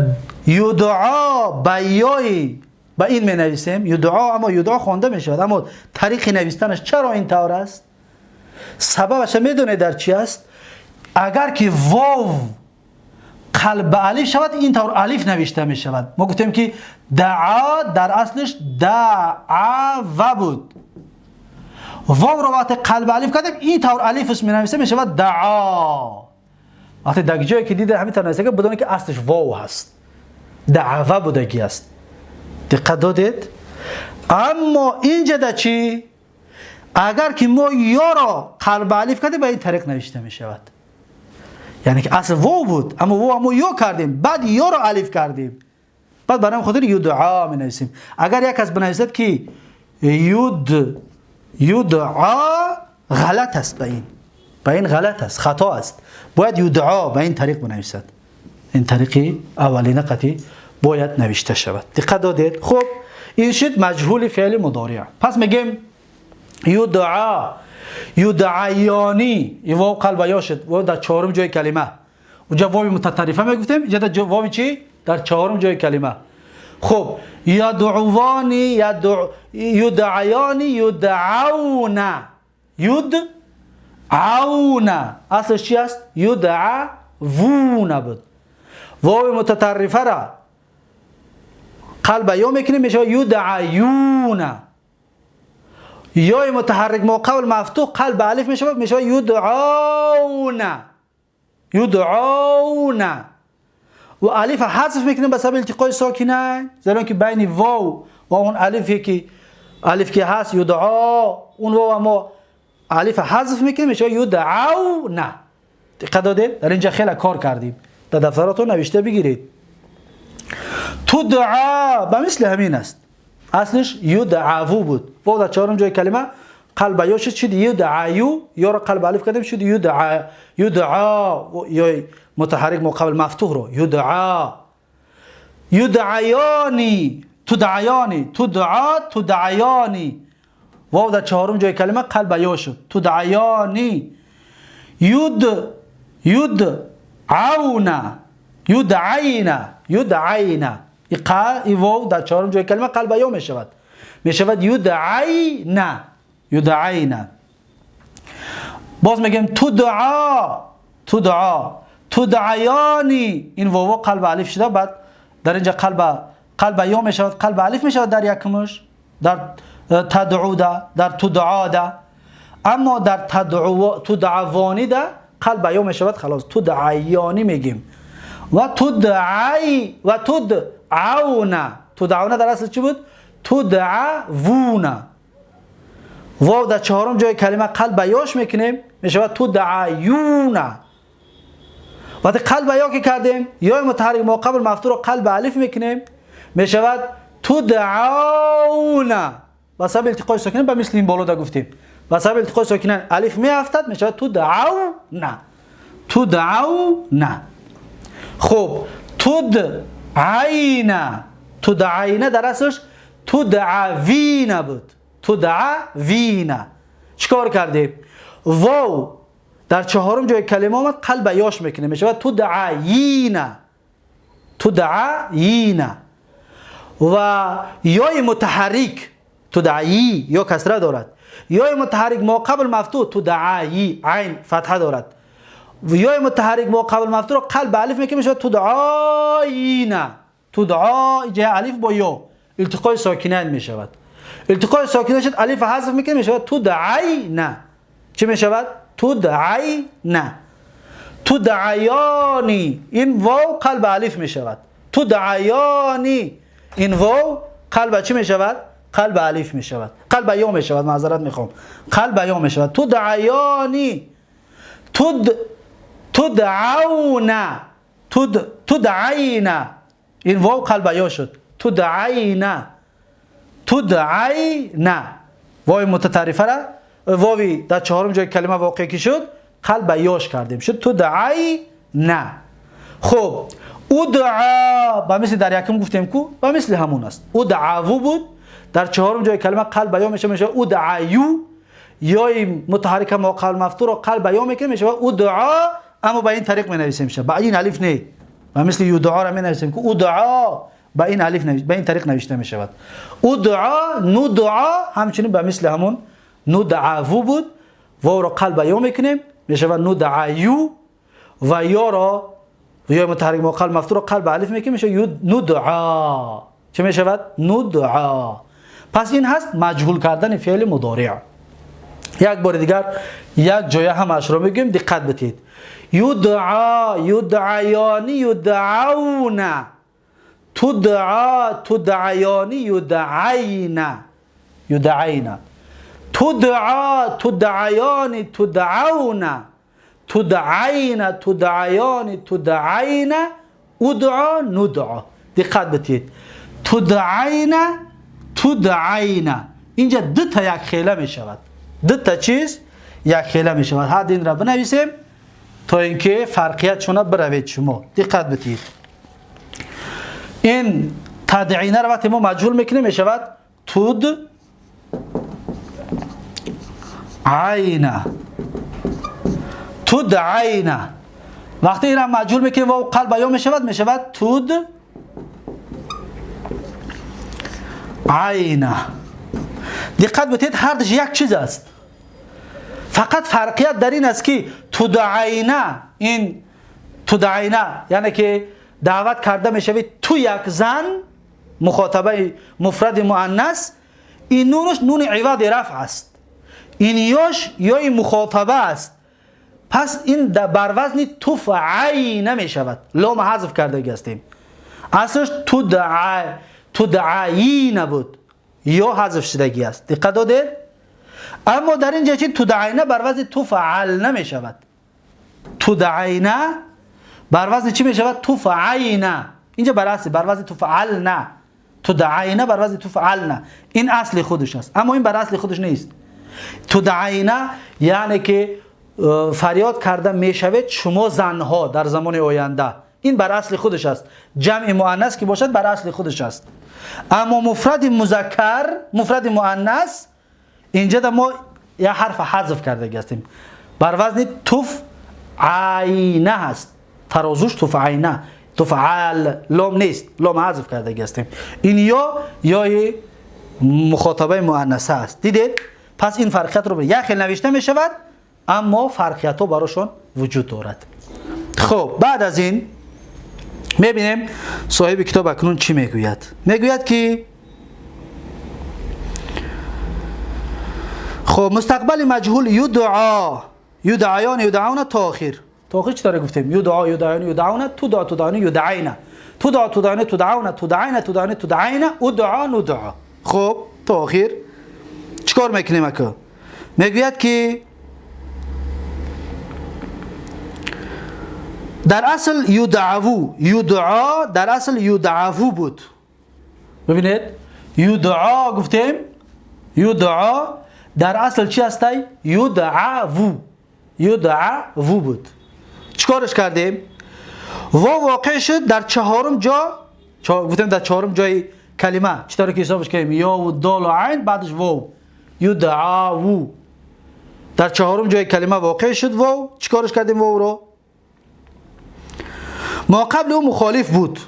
юдъа ба ёи ба ин менависем юдъа, аммо юдъа хонда мешавад, аммо тариқи навистанаш чаро ин тавр аст? Сабабаша медонед дар чи аст? Агар ки вов қалб ба алиф шавад, ин тавр алиф навишта мешавад. Мо гуфтем ки даъа дар аслиш даъава буд. Вовро вақте қалб ба алиф кардем, ин тавр алифш менависа мешавад даъа. Вақте дар ҷое ки дида ҳамин тавр нависа, бидонед ки аслиш вов ҳаст, даъава будагӣ аст. Диққат додед? Аммо инҷа да чӣ? Агар ки мо ёро қалб ба алиф кардем, ба ин тариқ навишта мешавад. Яъне ки асл вов буд, аммо вов мо ё кардем, баъд ёро алиф кардем, баъд барои хотир юдъа менависем. Агар як кас бинависад ки юд юдъа, ғалат аст, ба ин ғалат аст, хато аст. Бояд юдъа ба ин тариқ бинависад. Ин тариқи аввалина қатъи бояд навишта шавад. Диққат додед? Хуб, ин шуд маҷҳули феъли мудориъ. Пас мегем юдъа, юдъаёни. Ин вов қалба ё шуд, вов дар чаҳорум ҷои калима. Унҷа вови мутатаррифа мегуфтем, инҷа дар вови чӣ? Дар чаҳорум ҷои калима. خب یدعوانی یدعیانی یدعون یدعون اصلش چی است؟ یدعوون بود. واو متطرفه را قلب یا میکنیم میشه یدعیون. یای متحرک ما قبل مفتوح قلب الف میشه میشه یدعون یدعون و الف حذف میکنیم به سبب التقای ساکنین، زیرا که بین واو و اون الفی که الف که هست یدعا، اون واو ما الف حذف میکنیم میشه یدعون. دقت دادید؟ در اینجا خیلی کار کردیم، در دفتراتون نوشته بگیرید. تدعا به مثل همین است، اصلش یدعو بود. واو در چهارم جای کلمه قلب یا شد یدعیو، یا را قلب الف کردیم شد یدعا یدعا یا متحرک مقابل مفتوح رو یدعا یدعیانی تدعیانی تدعا تدعیانی. واو در چهارم جای کلمه قلب یا شد تدعیانی ید یدعون یدعینا یدعینا. ای واو در چهارم جای کلمه قلب یا میشود میشود یدعینا یدعینا. باز میگیم تدعا تدعا تدعیانی. این واو قلب الف شده، بعد در اینجا قلب یا میشود قلب الف میشود در یکمش در تدعو ده در تدعا ده، اما در تدعو تدعوانی ده قلب یا میشود خلاص تدعیانی میگیم. و تدعی و تدعون تدعون در اصل چی بود؟ تدعوون. واو در چهارم جای کلمه قلب یاش میکنیم میشود تدعیون. وقتی قلب یا که کردیم یا متحرک ما قبل مفتوح رو قلب الف میکنیم میشود تدعون. و سبب التقای ساکنین به مثل این بالا دا گفتیم، و سبب التقای ساکنین الف میافتد میشود تدعون تدعون. خب تدعینا تدعینا در اصلش تدعوینا بود. تدعوینا چیکار کردیم؟ واو در چهارم جای کلمه آمد قلب یاش میکنه میشود تدعینا تدعینا. و یای متحرک تدعی یا کسره دارد، یای متحرک ما قبل مفتوح تدعی عین فتحه دارد، و یای متحرک ما قبل مفتوح رو قلب الف میکنه میشود تدعینا. تدعا جای الف با یا التقای ساکنین میشود، التقای ساکنین شد الف حذف میکنه میشود تدعینا. چی میشود؟ تدعینا تدعیانی. این واو قلب الف میشود تدعیانی. این واو قلب چی میشود؟ قلب الف میشود، قلب یا میشود، معذرت میخوام، قلب یا میشود تدعیانی تدعون تدعینا. این واو قلب یا شد تدعینا تدعینا. واو متطرفه را واوی در چهارم جای کلمه واقع کی شد قلب یاش کردیم شد تدعینا. خب ادعا به مثل در یکم گفتیم کو به مثل همون است. ادعاو بود در چهارم جای کلمه قلب یا میشه میشه ادعیو، یا متحرک ما قبل مفتوح رو قلب یا میکنه میشه ادعا، اما به این طریق می نویسیم میشه با این الف نه، به مثل یدعا را می نویسیم که ادعا با این الف نوشته به این طریق نوشته می شود. ادعا ندعا همچنین به مثل همون ندعو بود، واو را قلب یا میکنیم میشه ندعیو، و یا را یا متحرک ما قلب مفتوح را قلب الف میکنیم میشه ندعا. چه میشود؟ ندعا. پس این هست مجهول کردن فعل مضارع. یک بار دیگر یک جای همش رو میگیم دقت بدید. یدعا یدعیانی یدعون تدعا تدعیانی یدعینا یدعینا تدعا تدعیانی تدعون تدعینا تدعیانی تدعینا ادعا ندعا. دقت بدید. تدعینا تدعینا اینجا دو تا یک خیله می شود، دو تا چیز یک خیله می شود. حد این را بنویسیم تا اینکه فرقیت شما بروید. شما دقت بدید. این تدعینا را وقتی ما مجهول میکنیم می شود تد عینا تدعینا. وقتی این را مجهول میکنیم و قلب یا می شود میشود تد عینه. دقت بدید هر دوش یک چیز است، فقط فرقیت در این است که تدعینه، این تدعینه یعنی که دعوت کرده میشوید تو یک زن، مخاطبه مفرد مؤنث، این نونش نون عوض رفع است، این یاش یای مخاطبه است، پس این بر وزن تفعینه می شود، لام حذف کرده هستیم. اصلش تدعینه بود، یا حذف شدگی است. دقت دادید؟ اما در اینجا چی تدعینه بر وزن تفعل نمی شود، تدعینه بر وزن چی می شود؟ تفعینه. اینجا بر اصل بر وزن تفعلنه، تدعینه بر وزن تفعلنه، این اصل خودش است، اما این بر اصل خودش نیست. تدعینه یعنی که فریاد کرده میشود شما زنها در زمان آینده، این بر اصل خودش است. جمع مؤنث که باشد بر اصل خودش است، اما مفرد مذکر، مفرد مؤنث، اینجا در ما یه حرف حذف کرده هستیم، بر وزن تفعینه هست، ترازوش تفعینه، تفعل لام نیست، لام حذف کرده هستیم. این یا یای مخاطبه مؤنثه است. دیدید؟ پس این فرقیت رو یک خیلی نوشته می شود، اما فرقیت ها براشون وجود دارد. خب بعد از این میبینیم صاحب کتاب اکنون چی میگوید. میگوید که خب مستقبل مجهول یدعا، یدعیان، یدعون تا آخر. تا آخر چی داره گفتیم؟ یدعا، یدعیان، یدعون، تدعا، تدعون، یدعین، تدعا، تدعون، تدعون، تدعین، تدعون، تدعین، ادعا، ندعا. خب تا آخر چیکار میکنیم اکا؟ میگوید که در اصل یدعو، یدعا در اصل یدعو بود. ببینید یدعا گفتیم، یدعا در اصل چی هستی؟ یدعو، یدعو بود. چیکارش کردیم؟ واو واقع شد در چهارم جا، گفتیم در چهارم جای کلمه، چطور که حسابش کردیم؟ یا و دال و عین، بعدش واو، یدعو در چهارم جای کلمه واقع شد واو. چیکارش کردیم واو رو؟ ما قبل او مخالف بود،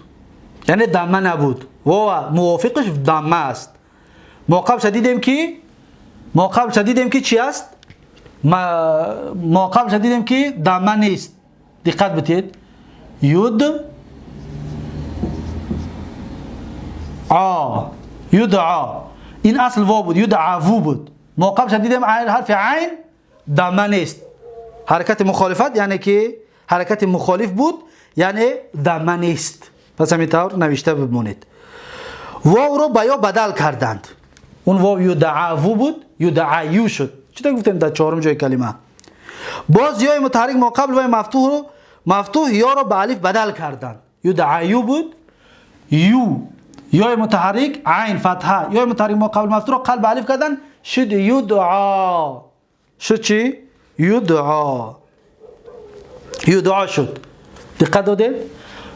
یعنی دمه نبود، واو موافقش دمه است. ما قبل دیدیم که، ما قبل دیدیم که چی است؟ ما قبل دیدیم که دمه نیست. دقت بدید، ید آ، یدعا، این اصل واو بود، یدعو بود. ما قبل دیدیم حرف عین دمه نیست، حرکت مخالفت یعنی که حرکت مخالف بود، یعنی دمه نیست. پس همین طور نوشته بمونید. واو رو با یا بدل کردند، اون واو یدعو بود، یدعیو شد. چطور گفتیم در چهارم جای کلمه؟ باز یای متحرک ما قبل و مفتوح رو، مفتوح یا رو به الف بدل کردند، یدعیو بود، یو یای متحرک عین فتحه، یای متحرک ما قبل مفتوح رو قلب الف کردن، شد یدعا. شد چی؟ یدعا، یدعا شد. دقت دادید؟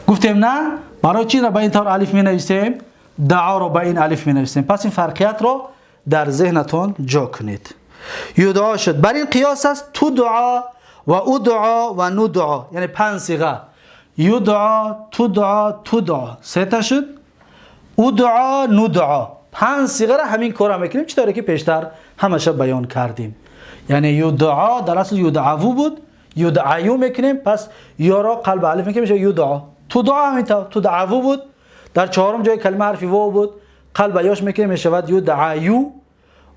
گفتیم نه برای چی را به این طور الف می نویسیم؟ دعا رو به این الف می نویسیم. پس این فرقیت رو در ذهنتون جا کنید. یدعا شد. بر این قیاس است تو دعا و او دعا و نو دعا، یعنی پنج صیغه: یدعا، تو دعا، تو دعا، سه تا شد، او دعا، نو دعا. پنج صیغه را همین کارا میکنیم، چطوری که پیشتر همش بیان کردیم. یعنی یدعا در اصل یدعو بود، یدعیو میکنیم، پس یا را قلب الف میکنیم میشه یدعا. تو دعا همینطور، تو دعو بود، در چهارم جای کلمه حرف واو بود، قلب یاش میکنیم میشود یدعیو،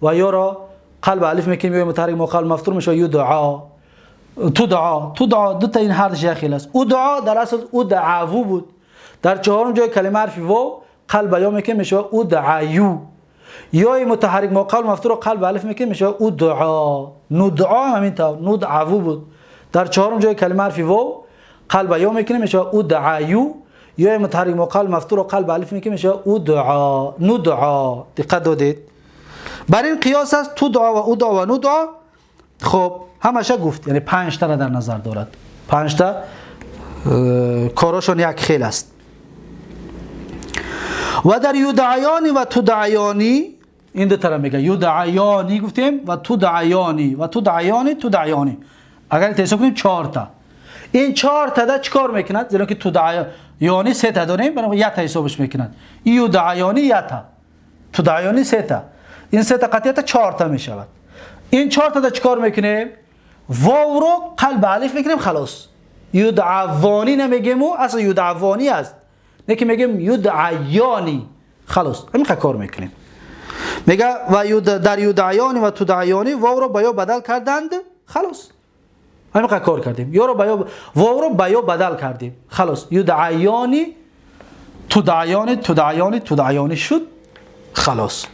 و یا را قلب الف میکنیم یا متحرک مقال مفتور میشه یدعا. تو دعا، تو دعا، دو تا این هر دوش یک است. او دعا در اصل او دعو بود، در چهارم جای کلمه حرف واو قلب یا میکنیم میشه او دعیو، یا متحرک مقال مفتور قلب الف میکنیم میشه او دعا. نو دعا همینطور، نو دعو بود، در چهارم جای کلمه حرف واو قلب یا میکنیم میشه او دعیو، یا متحرک مقال مفتور قلب الف میکنیم میشه او دعا، نو دعا. دقت دادید؟ بر این قیاس است تو دعا و او دعا و نو دعا. خب همشه گفت، یعنی پنج تا را در نظر دارد، پنج تا کاراشون یک خیل است. و در یدعیانی و تدعیانی، این دو تا میگه، یدعیانی گفتیم و تدعیانی و تدعیانی تدعیانی، اگر حساب کنیم چهار تا، این چهار تا دا چیکار میکند؟ زیرا که تدعیانی سه تا داریم، برای یک تا حسابش میکند. یدعیانی یک تا، تدعیانی سه تا. این سه تا قطعیت چهار تا میشود. این چهار تا چیکار میکنیم؟ واو رو قلب الف میکنیم خلاص. یدعوانی نمیگیم، اصلا یدعوانی است، نه که میگیم یدعیانی، خلاص همین کار میکنیم. میگه و در یدعیانی و تدعیانی واو رو با یا بدل کردند، خلاص همین کار کردیم. یا رو با یا، واو رو با یا بدل کردیم، خلاص یدعیانی تدعیانی تدعیانی تدعیانی شد، خلاص.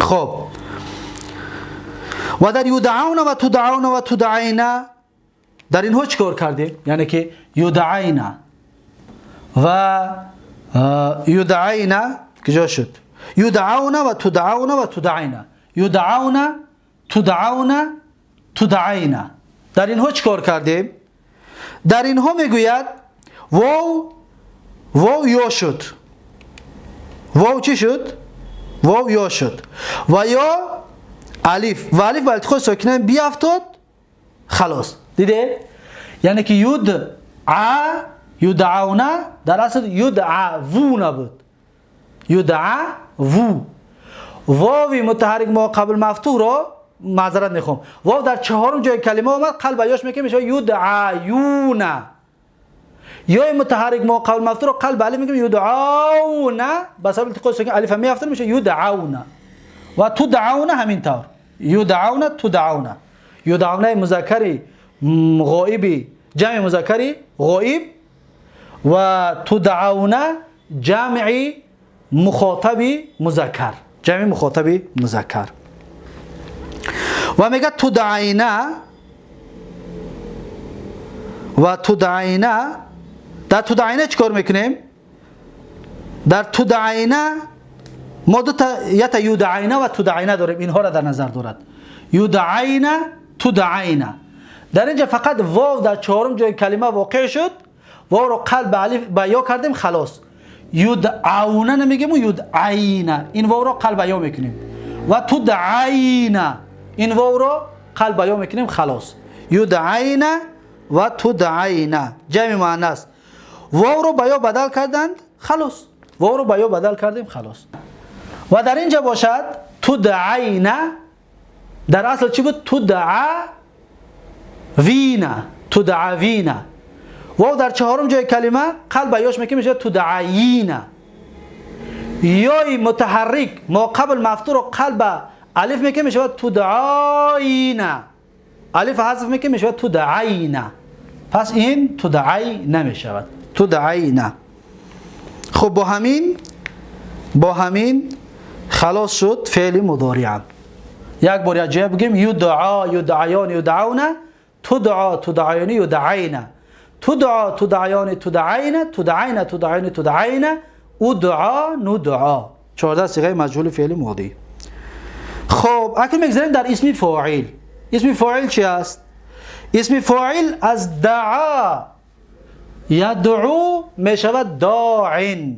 خب و در یدعون و تدعون و تدعینا در اینها چیکار کردیم؟ یعنی که یدعینا و یدعینا کجا شد؟ یدعون و تدعون و تدعینا، یدعون تدعون تدعینا، در اینها چیکار کردیم؟ در اینها میگوید واو، واو یا شد، واو چی شد؟ واو یا شد و یا الف و الف و التقاء ساکنین بیافتاد، خلاص. دیده؟ یعنی که یدعا یدعون در اصل یدعوون بود، یدعوو. واوی متحرک ما قبل مفتوح را معذرت میخوام، واو در چهارم جای کلمه آمد، قلب یاش میکنه میشه یدعیون. یا متحرک ما قبل مفتوح رو قلب الف میکنیم یدعون، به سبب التقاء ساکن الف میافته میشه یدعون. و تدعون همین طور، یدعون تدعون، یدعون مذکری غائبی جمع مذکری غائب و تدعون جمع مخاطبی مذکر، جمع مخاطبی مذکر. و میگه تدعینا و تدعینا، در تدعینا چیکار میکنیم؟ در تدعینا ما دو تا یا یدعینا و تدعینا داریم، اینها را در نظر دارد. یدعینا تدعینا، در اینجا فقط واو در چهارم جای کلمه واقع شد، واو رو قلب الف با یا کردیم، خلاص. یدعون نمیگیم و یدعینا، این واو رو قلب یا میکنیم. و تدعینا، این واو رو قلب یا میکنیم، خلاص. یدعینا و تدعینا جمع مؤنث، واو رو با یا بدل کردند، خلاص. واو رو با یا بدل کردیم، خلاص. و در اینجا باشد تدعینا، در اصل چی بود؟ تدعوینا، تدعوینا. واو در چهارم جای کلمه قلب یاش میکنه میشه تدعینا. یای متحرک ما قبل مفتوح رو قلب الف میکنه میشه تدعینا، الف حذف میکنه میشه تدعینا. پس این تدعی نمیشود، تدعینا. خب با همین خلاص شد فعل مضارع. یک بار یک جای بگیم یدعا یدعیان یدعون، تدعا تدعیان یدعینا، تدعا تدعیان تدعینا، تدعینا تدعیان تدعینا، ادعا ندعا. 14 صیغه مجهول فعل ماضی. خب اکنون میگذاریم در اسم فاعل. اسم فاعل چی است؟ اسم فاعل از دعا یدعو میشود داعن.